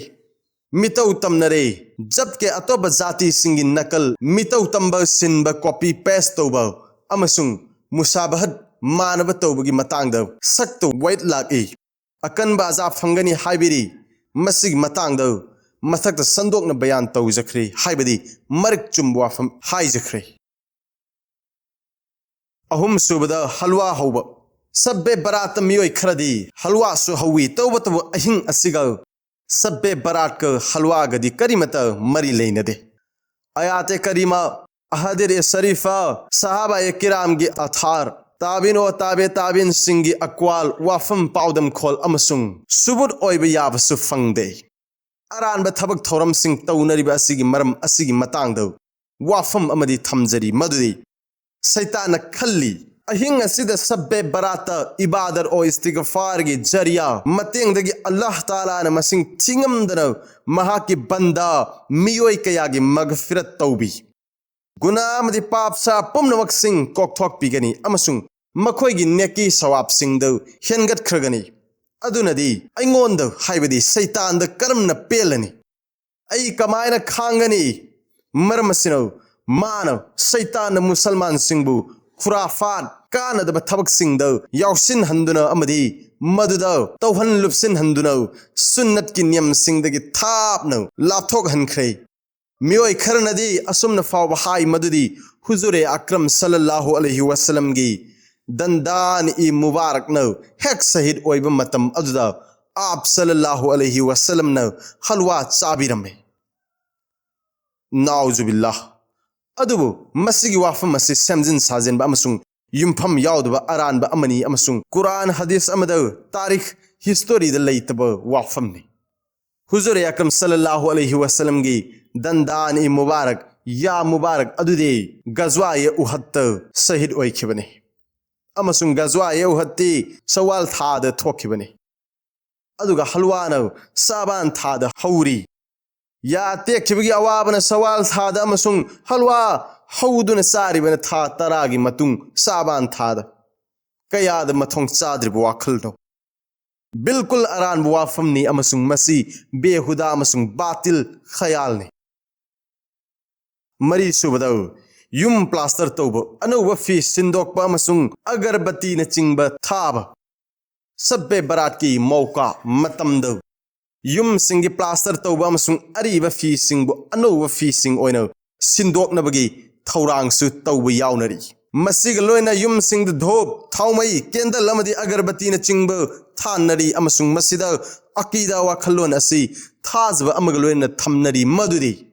ꯃꯤꯇꯧ ꯇꯝꯅꯔꯦ꯫ ꯖꯠꯀꯤ ꯑꯇꯣꯞꯄ ꯖꯥꯇꯤꯁꯤꯡꯒꯤ ꯅꯀꯜ, ꯃꯤꯇꯧ ꯇꯝꯕ, ꯁꯤꯟꯕ, copy paste ꯇꯧꯕ ꯑꯃꯁꯨꯡ ꯃꯨꯁꯥꯕꯍꯠ, ꯃꯥꯟꯅꯕ ꯇꯧꯕꯒꯤ ꯃꯇꯥꯡꯗ ꯁꯛꯇ ꯋꯥꯏꯠ ꯂꯥꯛꯏ꯫ ꯑꯀꯟꯕ ꯑꯖꯥ ꯐꯪꯒꯅꯤ ꯍꯥꯏꯕꯤꯔꯤ꯫ ꯃꯁꯤꯒꯤ ꯃꯇꯥꯡꯗ ꯃꯊꯛꯇ ꯁꯟꯗꯣꯛꯅ ꯕꯌꯥꯟ ꯇꯧꯖꯈ꯭ꯔꯦ, ꯍꯥꯏꯕꯗꯤ ꯃꯔꯤꯛ ꯆꯨꯝꯕ ꯋꯥꯐꯝ ꯍꯥꯏꯖꯈ꯭ꯔꯦ꯫ ꯑꯍꯨꯝꯁꯨꯕꯗ, ꯍꯜꯋꯥ ꯍꯧꯕ꯫ ꯁꯕꯦ ꯕꯔꯥꯠꯇ ꯃꯤꯑꯣꯏ ꯈꯔꯗꯤ ꯍꯜꯋꯥꯁꯨ ꯍꯧꯋꯤ꯫ ꯇꯧꯕꯇꯕꯨ ꯑꯍꯤꯡ ꯑꯁꯤꯒ ꯁꯕꯦ ꯕꯔꯥꯠꯀ ꯍꯜꯋꯥꯒꯗꯤ ꯀꯔꯤꯃꯇ ꯃꯔꯤ ꯂꯩꯅꯗꯦ꯫ ꯑꯌꯥꯇꯦ ꯀꯔꯤꯃ, ꯑꯍꯗꯤꯔ ꯁꯔꯤꯐ, ꯁꯍꯥꯕꯥ ꯀꯤꯔꯥꯝꯒꯤ ꯑꯊꯥꯔ, ꯇꯥꯕꯤꯟ ꯑꯣ ꯇꯥꯕꯦ ꯇꯥꯕꯤꯟꯁꯤꯡꯒꯤ ꯑꯀ꯭ꯋꯥꯜ, ꯋꯥꯐꯝ, ꯄꯥꯎꯗꯝꯈꯣꯜ ꯑꯃꯁꯨꯡ ꯁꯨꯕꯨꯠ ꯑꯣꯏꯕ ꯌꯥꯕꯁꯨ ꯐꯪꯗꯦ꯫ ꯑꯔꯥꯟꯕ ꯊꯕꯛ ꯊꯧꯔꯝꯁꯤꯡ ꯇꯧꯅꯔꯤꯕ ꯑꯁꯤꯒꯤ ꯃꯔꯝ ꯑꯁꯤꯒꯤ ꯃꯇꯥꯡꯗ ꯋꯥꯐꯝ ꯑꯃꯗꯤ ꯊꯝꯖꯔꯤ, ꯃꯗꯨꯗꯤ ꯁꯩꯇꯥꯟꯅ ꯈꯜꯂꯤ, ꯑꯍꯤꯡ ꯑꯁꯤꯗ ꯁꯕꯦ ꯕꯔꯥꯠꯇ ꯏꯕꯥꯗꯠ ꯑꯣ ꯏꯁꯇꯤꯒꯐꯥꯔꯒꯤ ꯖꯔꯤꯌꯥ ꯃꯇꯦꯡꯗꯒꯤ ꯑꯜꯂꯥꯍ ꯇꯥꯂꯥꯅ ꯃꯁꯤꯡ ꯊꯤꯉꯝꯗꯅ ꯃꯍꯥꯛꯀꯤ ꯕꯟꯗꯥ ꯃꯤꯑꯣꯏ ꯀꯌꯥꯒꯤ ꯃꯒꯐꯤꯔꯠ ꯇꯧꯕꯤ꯫ ꯒꯨꯅꯥ ꯑꯃꯗꯤ ꯄꯥꯞꯁꯥ ꯄꯨꯝꯅꯃꯛꯁꯤꯡ ꯀꯣꯛꯊꯣꯛꯄꯤꯒꯅꯤ ꯑꯃꯁꯨꯡ ꯃꯈꯣꯏꯒꯤ ꯅꯦꯀꯤ ꯁꯋꯥꯕꯁꯤꯡꯗꯨ ꯍꯦꯟꯒꯠꯈ꯭ꯔꯒꯅꯤ꯫ ꯑꯗꯨꯅꯗꯤ ꯑꯩꯉꯣꯟꯗ, ꯍꯥꯏꯕꯗꯤ ꯁꯩꯇꯥꯟꯗ ꯀꯔꯝꯅ ꯄꯦꯜꯂꯅꯤ? ꯑꯩ ꯀꯃꯥꯏꯅ ꯈꯥꯡꯒꯅꯤ? ꯃꯔꯝ ꯑꯁꯤꯅ, ꯃꯥꯅ, ꯁꯩꯇꯥꯟꯅ ꯃꯨꯁꯜꯃꯥꯟꯁꯤꯡꯕꯨ ꯈꯨꯔꯥꯐꯥꯠ, ꯀꯥꯟꯅꯗꯕ ꯊꯕꯛꯁꯤꯡꯗ ꯌꯥꯎꯁꯤꯟꯍꯟꯗꯨꯅ ꯑꯃꯗꯤ ꯃꯗꯨꯗ ꯇꯧꯍꯟ ꯂꯨꯞꯁꯤꯟꯍꯟꯗꯨꯅ ꯁꯨꯟꯅꯠꯀꯤ ꯅꯤꯌꯝꯁꯤꯡꯗꯒꯤ ꯊꯥꯞꯅ ꯂꯥꯞꯊꯣꯛꯍꯟꯈ꯭ꯔꯦ꯫ ꯃꯤꯑꯣꯏ ꯈꯔꯅꯗꯤ ꯑꯁꯨꯝꯅ ꯐꯥꯎꯕ ꯍꯥꯏ ꯃꯗꯨꯗꯤ ꯍꯨꯖꯨꯔꯦ ꯑꯀ꯭ꯔꯝ ꯁꯜꯂꯜꯂꯥꯍꯨ ꯑꯂꯩꯍꯤ ꯋꯥꯁꯂꯝꯒꯤ ꯗꯟꯗꯥꯟ ꯏ ꯃꯨꯕꯥꯔꯛꯅ ꯍꯦꯛ ꯁꯍꯤꯗ ꯑꯣꯏꯕ ꯃꯇꯝ ꯑꯗꯨꯗ ꯑꯥꯞ ꯁꯜꯂꯜꯂꯥꯍꯨ ꯑꯂꯩꯍꯤ ꯋꯥꯁꯂꯝꯅ ꯍꯜꯋꯥ ꯆꯥꯕꯤꯔꯝꯃꯤ꯫ ꯅꯥꯎꯖꯨꯕꯤꯜꯂꯥꯍ꯫ ꯑꯗꯨꯕꯨ ꯃꯁꯤꯒꯤ ꯋꯥꯐꯝ ꯑꯁꯤ ꯁꯦꯝꯖꯤꯟ ꯁꯥꯖꯤꯟꯕ ꯑꯃꯁꯨꯡ ꯌꯨꯝꯐꯝ ꯌꯥꯎꯗꯕ ꯑꯔꯥꯟꯕ ꯑꯃꯅꯤ ꯑꯃꯁꯨꯡ ꯀꯨꯔꯥꯟ, ꯍꯗꯤꯁ ꯑꯃꯗ ꯇꯥꯔꯤꯈ, ꯍꯤꯁꯇꯣꯔꯤꯗ ꯂꯩꯇꯕ ꯋꯥꯐꯝꯅꯤ꯫ ꯍꯨꯖꯨꯔ ꯑꯀ꯭ꯔꯝ ꯁꯜꯂꯜꯂꯥꯍꯨ ꯑꯂꯩꯍꯤ ꯋꯥꯁꯂꯝꯒꯤ ꯗꯟꯗꯥꯟ ꯏ ꯃꯨꯕꯥꯔꯛ, ꯌꯥ ꯃꯨꯕꯥꯔꯛ ꯑꯗꯨꯗꯤ ꯒꯖꯋꯥ ꯌꯦ ꯎꯍꯠꯇ ꯁꯍꯤꯗ ꯑꯣꯏꯈꯤꯕꯅꯤ꯫ ꯑꯃꯁꯨꯡ ꯒꯖꯋꯥ ꯌꯦ ꯎꯍꯠꯇꯤ ꯁꯋꯥꯜ ꯊꯥꯗ ꯊꯣꯛꯈꯤꯕꯅꯤ꯫ ꯑꯗꯨꯒ ꯍꯜꯋꯥꯅ ꯁꯥꯕꯥꯟ ꯊꯥꯗ ꯍꯧꯔꯤ꯫ ꯌꯥ ꯇꯦꯛꯈꯤꯕꯒꯤ ꯑꯋꯥꯕꯅ ꯁꯋꯥꯜ ꯊꯥꯗ ꯑꯃꯁꯨꯡ ꯍꯜꯋꯥ ꯍꯧꯗꯨꯅ ꯆꯥꯔꯤꯕꯅ ꯊꯥ ꯇꯔꯥꯒꯤ ꯃꯇꯨꯡ ꯁꯥꯕꯥꯟ ꯊꯥꯗ꯫ ꯀꯌꯥꯗ ꯃꯊꯣꯡ ꯆꯥꯗ꯭ꯔꯤꯕ ꯋꯥꯈꯜꯅꯣ! ꯕꯤꯜꯀꯨꯜ ꯑꯔꯥꯟꯕ ꯋꯥꯐꯝꯅꯤ ꯑꯃꯁꯨꯡ ꯃꯁꯤ ꯕꯦꯍꯨꯗꯥ ꯑꯃꯁꯨꯡ ꯕꯥꯇꯤꯜ ꯈꯌꯥꯜꯅꯤ꯫ ꯃꯔꯤ ꯁꯨꯕꯗ, ꯌꯨꯝ ꯄ꯭ꯂꯥꯁꯇꯔ ꯇꯧꯕ, ꯑꯅꯧꯕ ꯐꯤ ꯁꯤꯟꯗꯣꯛꯄ ꯑꯃꯁꯨꯡ ꯑꯒꯔꯕꯇꯤꯅꯆꯤꯡꯕ ꯊꯥꯕ꯫ ꯁꯕ ꯕꯦ ꯕꯔꯥꯠꯀꯤ ꯃꯧꯀꯥ ꯃꯇꯝꯗ ꯌꯨꯝꯁꯤꯡꯒꯤ ꯄ꯭ꯂꯥꯁꯇꯔ ꯇꯧꯕ ꯑꯃꯁꯨꯡ ꯑꯔꯤꯕ ꯐꯤꯁꯤꯡꯕꯨ ꯑꯅꯧꯕ ꯐꯤꯁꯤꯡ ꯑꯣꯏꯅ ꯁꯤꯟꯗꯣꯛꯅꯕꯒꯤ ꯊꯧꯔꯥꯡꯁꯨ ꯇꯧꯕ ꯌꯥꯎꯅꯔꯤ꯫ ꯃꯁꯤꯒ ꯂꯣꯏꯅ ꯌꯨꯝꯁꯤꯡꯗ ꯙꯣꯞ, ꯊꯥꯎꯃꯩ, ꯀꯦꯟꯗꯜ ꯑꯃꯗꯤ ꯑꯒꯔꯕꯇꯤꯅꯆꯤꯡꯕ ꯊꯥꯟꯅꯔꯤ ꯑꯃꯁꯨꯡ ꯃꯁꯤꯗ ꯑꯀꯤꯗꯥ ꯋꯥꯈꯜꯂꯣꯟ ꯑꯁꯤ ꯊꯥꯖꯕ ꯑꯃꯒ ꯂꯣꯏꯅꯅ ꯊꯝꯅꯔꯤ, ꯃꯗꯨꯗꯤ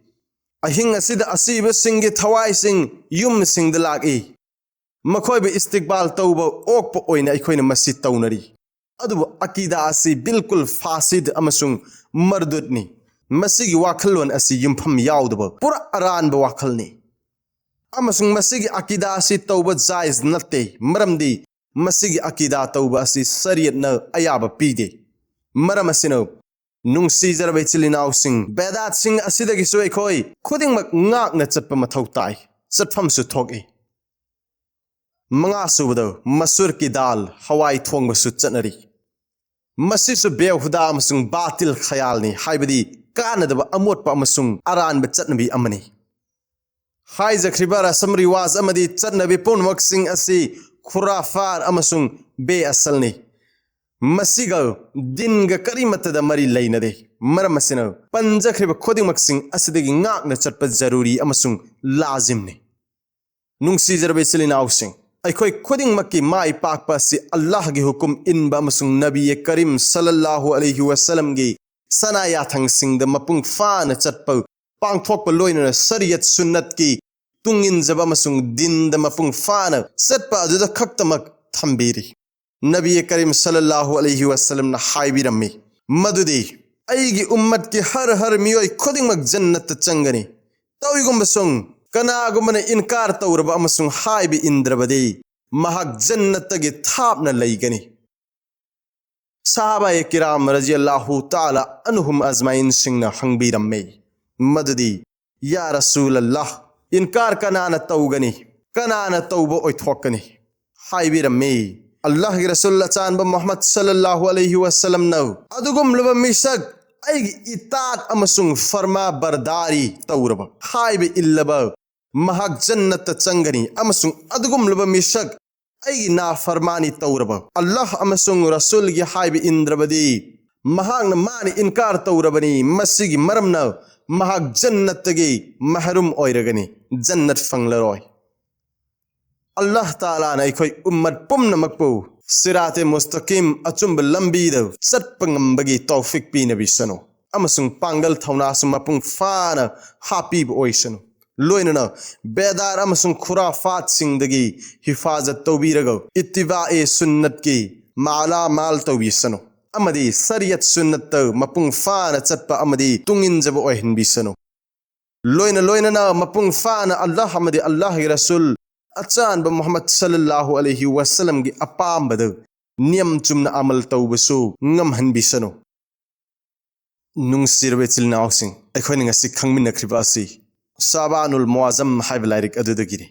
ꯑꯍꯤꯡ ꯑꯁꯤꯗ ꯑꯁꯤꯕꯁꯤꯡꯒꯤ ꯊꯋꯥꯏꯁꯤꯡ ꯌꯨꯝꯁꯤꯡꯗ ꯂꯥꯛꯏ, ꯃꯈꯣꯏꯕꯨ ꯏꯁꯇꯤꯛꯕꯥꯜ ꯇꯧꯕ ꯑꯣꯛꯄ ꯑꯣꯏꯅ ꯑꯩꯈꯣꯏꯅ ꯃꯁꯤ ꯇꯧꯅꯔꯤ꯫ ꯑꯗꯨꯕꯨ ꯑꯀꯤꯗꯥ ꯑꯁꯤ ꯕꯤꯜꯀꯨꯜ ꯐꯥꯁꯤꯗ ꯑꯃꯁꯨꯡ ꯃꯔꯗꯨꯠꯅꯤ꯫ ꯃꯁꯤꯒꯤ ꯋꯥꯈꯜꯂꯣꯟ ꯑꯁꯤ ꯌꯨꯝꯐꯝ ꯌꯥꯎꯗꯕ ꯄꯨꯔꯥ ꯑꯔꯥꯟꯕ ꯋꯥꯈꯜꯅꯤ꯫ ꯑꯃꯁꯨꯡ ꯃꯁꯤꯒꯤ ꯑꯀꯤꯗꯥ ꯑꯁꯤ ꯇꯧꯕ ꯖꯥꯏꯖ ꯅꯠꯇꯦ, ꯃꯔꯝꯗꯤ ꯃꯁꯤꯒꯤ ꯑꯀꯤꯗꯥ ꯇꯧꯕ ꯑꯁꯤ ꯁꯔꯤꯌꯠꯅ ꯑꯌꯥꯕ ꯄꯤꯗꯦ꯫ ꯃꯔꯝ ꯑꯁꯤꯅ, ꯅꯨꯡꯁꯤꯖꯔꯕ ꯏꯆꯤꯜ ꯏꯅꯥꯎꯁꯤꯡ, ꯕꯦꯗꯥꯠꯁꯤꯡ ꯑꯁꯤꯗꯒꯤꯁꯨ ꯑꯩꯈꯣꯏ ꯈꯨꯗꯤꯡꯃꯛ ꯉꯥꯛꯅ ꯆꯠꯄ ꯃꯊꯧ ꯇꯥꯏ, ꯆꯠꯐꯝꯁꯨ ꯊꯣꯛꯏ꯫ ꯃꯉꯥ ꯁꯨꯕꯗ, ꯃꯁꯨꯔ ꯀꯤ ꯗꯥꯜ, ꯍꯋꯥꯏ ꯊꯣꯡꯕꯁꯨ ꯆꯠꯅꯔꯤ꯫ ꯃꯁꯤꯁꯨ ꯕꯦꯍꯨꯗꯥ ꯑꯃꯁꯨꯡ ꯕꯥꯇꯤꯜ ꯈꯌꯥꯜꯅꯤ, ꯍꯥꯏꯕꯗꯤ ꯀꯥꯟꯅꯗꯕ, ꯑꯃꯣꯠꯄ ꯑꯃꯁꯨꯡ ꯑꯔꯥꯟꯕ ꯆꯠꯅꯕꯤ ꯑꯃꯅꯤ꯫ ꯍꯥꯏꯖꯈ꯭ꯔꯤꯕ ꯔꯁꯝ ꯔꯤꯋꯥꯖ ꯑꯃꯗꯤ ꯆꯠꯅꯕꯤ ꯄꯨꯝꯅꯃꯛꯁꯤꯡ ꯑꯁꯤ ꯈꯨꯔꯥꯐꯥꯠ ꯑꯃꯁꯨꯡ ꯕꯦ ꯑꯁꯜꯅꯤ꯫ ꯃꯁꯤꯒ ꯗꯤꯟꯒ ꯀꯔꯤꯃꯠꯇꯗ ꯃꯔꯤ ꯂꯩꯅꯗꯦ꯫ ꯃꯔꯝ ꯑꯁꯤꯅ, ꯄꯟꯖꯈ꯭ꯔꯤꯕ ꯈꯨꯗꯤꯡꯃꯛꯁꯤꯡ ꯑꯁꯤꯗꯒꯤ ꯉꯥꯛꯅ ꯆꯠꯄ ꯖꯔꯨꯔꯤ ꯑꯃꯁꯨꯡ ꯂꯥꯖꯤꯝꯅꯤ꯫ ꯅꯨꯡꯁꯤꯖꯔꯕ ꯏꯆꯤꯜ ꯏꯅꯥꯎꯁꯤꯡ, ꯑꯩꯈꯣꯏ ꯈꯨꯗꯤꯡꯃꯛꯀꯤ ꯃꯥꯏ ꯄꯥꯛꯄ ꯑꯁꯤ ꯑꯜꯂꯥꯍꯒꯤ ꯍꯨꯀꯨꯝ ꯏꯟꯕ ꯑꯃꯁꯨꯡ ꯅꯕꯤ ꯀꯔꯤꯝ ꯁꯜꯂꯜꯂꯥꯍꯨ ꯑꯂꯩꯍꯤ ꯋꯁꯜꯂꯝꯒꯤ ꯁꯅꯥ ꯌꯥꯊꯪꯁꯤꯡꯗ ꯃꯄꯨꯡ ꯐꯥꯅ ꯆꯠꯄ, ꯄꯥꯡꯊꯣꯛꯄ, ꯂꯣꯏꯅꯅ ꯁꯔꯤꯌꯠ ꯁꯨꯟꯅꯠꯀꯤ ꯇꯨꯡ ꯏꯟꯖꯕ ꯑꯃꯁꯨꯡ ꯗꯤꯟꯗ ꯃꯄꯨꯡ ꯐꯥꯅ ꯆꯠꯄ ꯑꯗꯨꯗ ꯈꯛꯇꯃꯛ ꯊꯝꯕꯤꯔꯤ꯫ ꯅꯕꯤ ꯀꯔꯤꯝ ꯁꯜꯂꯜꯂꯥꯍꯨ ꯑꯂꯩꯍꯤ ꯋꯁꯜꯂꯝꯅ ꯍꯥꯏꯕꯤꯔꯝꯃꯤ ꯃꯗꯨꯗꯤ, "ꯑꯩꯒꯤ ꯎꯝꯃꯠꯀꯤ ꯍꯔ ꯍꯔ ꯃꯤꯑꯣꯏ ꯈꯨꯗꯤꯡꯃꯛ ꯖꯟꯅꯠꯇ ꯆꯪꯒꯅꯤ꯫ ꯇꯧꯏꯒꯨꯝꯕꯁꯨꯡ ꯀꯅꯥꯒꯨꯝꯕꯅ ꯏꯟꯀꯥꯔ ꯇꯧꯔꯕ ꯑꯃꯁꯨꯡ ꯍꯥꯏꯕ ꯏꯟꯗ꯭ꯔꯕꯗꯤ, ꯃꯍꯥꯛ ꯖꯟꯅꯠꯇꯒꯤ ꯊꯥꯞꯅ ꯂꯩꯒꯅꯤ"꯫ ꯁꯍꯥꯕꯥꯌꯦ ꯀꯤꯔꯥꯝ ꯔꯖꯤꯌꯜꯂꯥꯍꯨ ꯇꯥꯂꯥ ꯑꯟꯍꯨꯝ ꯑꯖꯃꯥꯏꯟꯁꯤꯡꯅ ꯍꯪꯕꯤꯔꯝꯃꯤ ꯃꯗꯨꯗꯤ, "ꯌꯥ ꯔꯁꯨꯂꯜꯂꯥꯍ, ꯏꯟꯀꯥꯔ ꯀꯅꯥꯅ ꯇꯧꯒꯅꯤ? ꯀꯅꯥꯅ ꯇꯧꯕ ꯑꯣꯏꯊꯣꯛꯀꯅꯤ?" ꯍꯥꯏꯕꯤꯔꯝꯃꯤ, ꯑꯜꯂꯥꯍꯒꯤ ꯔꯁꯨꯜ ꯑꯆꯥꯟꯕ ꯃꯨꯍꯝꯃꯗ ꯁꯜꯂꯜꯂꯥꯍꯨ ꯑꯂꯩꯍꯤ ꯋꯥꯁꯜꯂꯝꯅ ꯑꯗꯨꯒꯨꯝꯂꯕ ꯃꯤꯁꯛ, ꯑꯩꯒꯤ ꯏꯇꯥꯠ ꯑꯃꯁꯨꯡ ꯐꯔꯃꯥ ꯕꯔꯗꯥꯔꯤ ꯇꯧꯔꯕ, ꯍꯥꯏꯕ ꯏꯜꯂꯕ, ꯃꯍꯥꯛ ꯖꯟꯅꯠꯇ ꯆꯪꯒꯅꯤ꯫ ꯑꯃꯁꯨꯡ ꯑꯗꯨꯒꯨꯝꯂꯕ ꯃꯤꯁꯛ, ꯑꯩꯒꯤ ꯅꯥꯐꯔꯃꯥꯅꯤ ꯇꯧꯔꯕ, ꯑꯜꯂꯥꯍ ꯑꯃꯁꯨꯡ ꯔꯁꯨꯜꯒꯤ ꯍꯥꯏꯕ ꯏꯟꯗ꯭ꯔꯕꯗꯤ, ꯃꯍꯥꯛꯅ ꯃꯥꯅ ꯏꯟꯀꯥꯔ ꯇꯧꯔꯕꯅꯤ꯫ ꯃꯁꯤꯒꯤ ꯃꯔꯝꯅ ꯃꯍꯥꯛ ꯖꯟꯅꯠꯇꯒꯤ ꯃꯍꯔꯨꯝ ꯑꯣꯏꯔꯒꯅꯤ, ꯖꯟꯅꯠ ꯐꯪꯂꯔꯣꯏ꯫ ꯑꯜꯂꯥꯍ ꯇꯥꯂꯥꯅ ꯑꯩꯈꯣꯏ ꯎꯝꯃꯠ ꯄꯨꯝꯅꯃꯛꯄꯨ ꯁꯤꯔꯥꯇꯦ ꯃꯨꯁꯇꯀꯤꯝ, ꯑꯆꯨꯝꯕ ꯂꯝꯕꯤꯗ ꯆꯠꯄ ꯉꯝꯕꯒꯤ ꯇꯧꯐꯤꯛ ꯄꯤꯅꯕꯤꯁꯅꯨ, ꯑꯃꯁꯨꯡ ꯄꯥꯡꯒꯜ ꯊꯧꯅꯥꯁꯨ ꯃꯄꯨꯡ ꯐꯥꯅ ꯍꯥꯞꯄꯤꯕ ꯑꯣꯏꯁꯅꯨ꯫ ꯂꯣꯏꯅꯅ ꯕꯦꯗꯥꯔ ꯑꯃꯁꯨꯡ ꯈꯨꯔꯥꯐꯥꯠꯁꯤꯡꯗꯒꯤ ꯍꯤꯐꯥꯖꯠ ꯇꯧꯕꯤꯔꯒ, ꯏꯠꯇꯤꯕꯥꯑꯦ ꯁꯨꯟꯅꯠꯀꯤ ꯃꯥꯂꯥ ꯃꯥꯜ ꯇꯧꯕꯤꯁꯅꯨ, ꯑꯃꯗꯤ ꯁꯔꯤꯌꯠ ꯁꯨꯟꯅꯠꯇ ꯃꯄꯨꯡ ꯐꯥꯅ ꯆꯠꯄ ꯑꯃꯗꯤ ꯇꯨꯡꯏꯟꯖꯕ ꯑꯣꯏꯍꯟꯕꯤꯁꯅꯨ꯫ ꯂꯣꯏꯅ ꯂꯣꯏꯅꯅ ꯃꯄꯨꯡ ꯐꯥꯅ ꯑꯜꯂꯥꯍ ꯑꯃꯗꯤ ꯑꯜꯂꯥꯍꯒꯤ ꯔꯁꯨꯜ ꯑꯆꯥꯟꯕ ꯃꯨꯍꯝꯃꯗ ꯁꯜꯂꯜꯂꯥꯍꯨ ꯑꯂꯩꯍꯤ ꯋꯥꯁꯜꯂꯝꯒꯤ ꯑꯄꯥꯝꯕꯗ ꯅꯤꯌꯝ ꯆꯨꯝꯅ ꯑꯃꯜ ꯇꯧꯕꯁꯨ ꯉꯝꯍꯟꯕꯤꯁꯅꯨ꯫ ꯅꯨꯡꯁꯤꯔꯕ ꯏꯆꯤꯜ ꯏꯅꯥꯎꯁꯤꯡ, ꯑꯩꯈꯣꯏꯅ ꯉꯁꯤ ꯈꯪꯃꯤꯟꯅꯈ꯭ꯔꯤꯕ ꯑꯁꯤ ꯁꯥꯕꯥꯅꯨꯜ ꯃꯨꯑꯥꯖꯝ ꯍꯥꯏꯕ ꯂꯥꯏꯔꯤꯛ ꯑꯗꯨꯗꯒꯤꯅꯤ꯫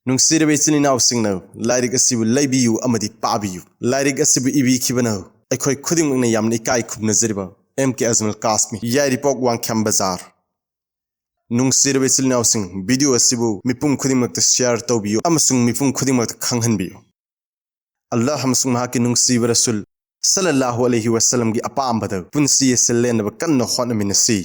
ꯅꯨꯡꯁꯤꯔꯕ ꯏꯆꯤꯜ ꯏꯅꯥꯎꯁꯤꯡꯅ ꯂꯥꯏꯔꯤꯛ ꯑꯁꯤꯕꯨ ꯂꯩꯕꯤꯌꯨ ꯑꯃꯗꯤ ꯄꯥꯕꯤꯌꯨ꯫ ꯂꯥꯏꯔꯤꯛ ꯑꯁꯤꯕꯨ ꯏꯕꯤꯈꯤꯕꯅ ꯑꯩꯈꯣꯏ ꯈꯨꯗꯤꯡꯃꯛꯅ ꯌꯥꯝꯅ ꯏꯀꯥꯏ ꯈꯨꯝꯅꯖꯔꯤꯕ ꯑꯦꯝ ꯀꯦ ꯑꯖꯃꯜ ꯀꯥꯁꯃꯤ, ꯌꯥꯏꯔꯤꯄꯣꯛ, ꯋꯥꯡꯈꯦꯝ ꯕꯖꯥꯔ꯫ ꯅꯨꯡꯁꯤꯔꯕ ꯏꯆꯤꯜ ꯏꯅꯥꯎꯁꯤꯡ, ꯚꯤꯗꯤꯑꯣ ꯑꯁꯤꯕꯨ ꯃꯤꯄꯨꯝ ꯈꯨꯗꯤꯡꯃꯛꯇ ꯁꯤꯌꯥꯔ ꯇꯧꯕꯤꯌꯨ ꯑꯃꯁꯨꯡ ꯃꯤꯄꯨꯝ ꯈꯨꯗꯤꯡꯃꯛꯇ ꯈꯪꯍꯟꯕꯤꯌꯨ꯫ ꯑꯜꯂꯥꯍ ꯑꯃꯁꯨꯡ ꯃꯍꯥꯛꯀꯤ ꯅꯨꯡꯁꯤꯕ ꯔꯁꯨꯜ ꯁꯜꯂꯜꯂꯥꯍꯨ ꯑꯂꯩꯍꯤ ꯋꯥꯁꯜꯂꯝꯒꯤ ꯑꯄꯥꯝꯕꯗ ꯄꯨꯟꯁꯤ ꯑꯁꯤ ꯂꯦꯟꯅꯕ ꯀꯟꯅ ꯍꯣꯠꯅꯃꯤꯟꯅꯁꯤ꯫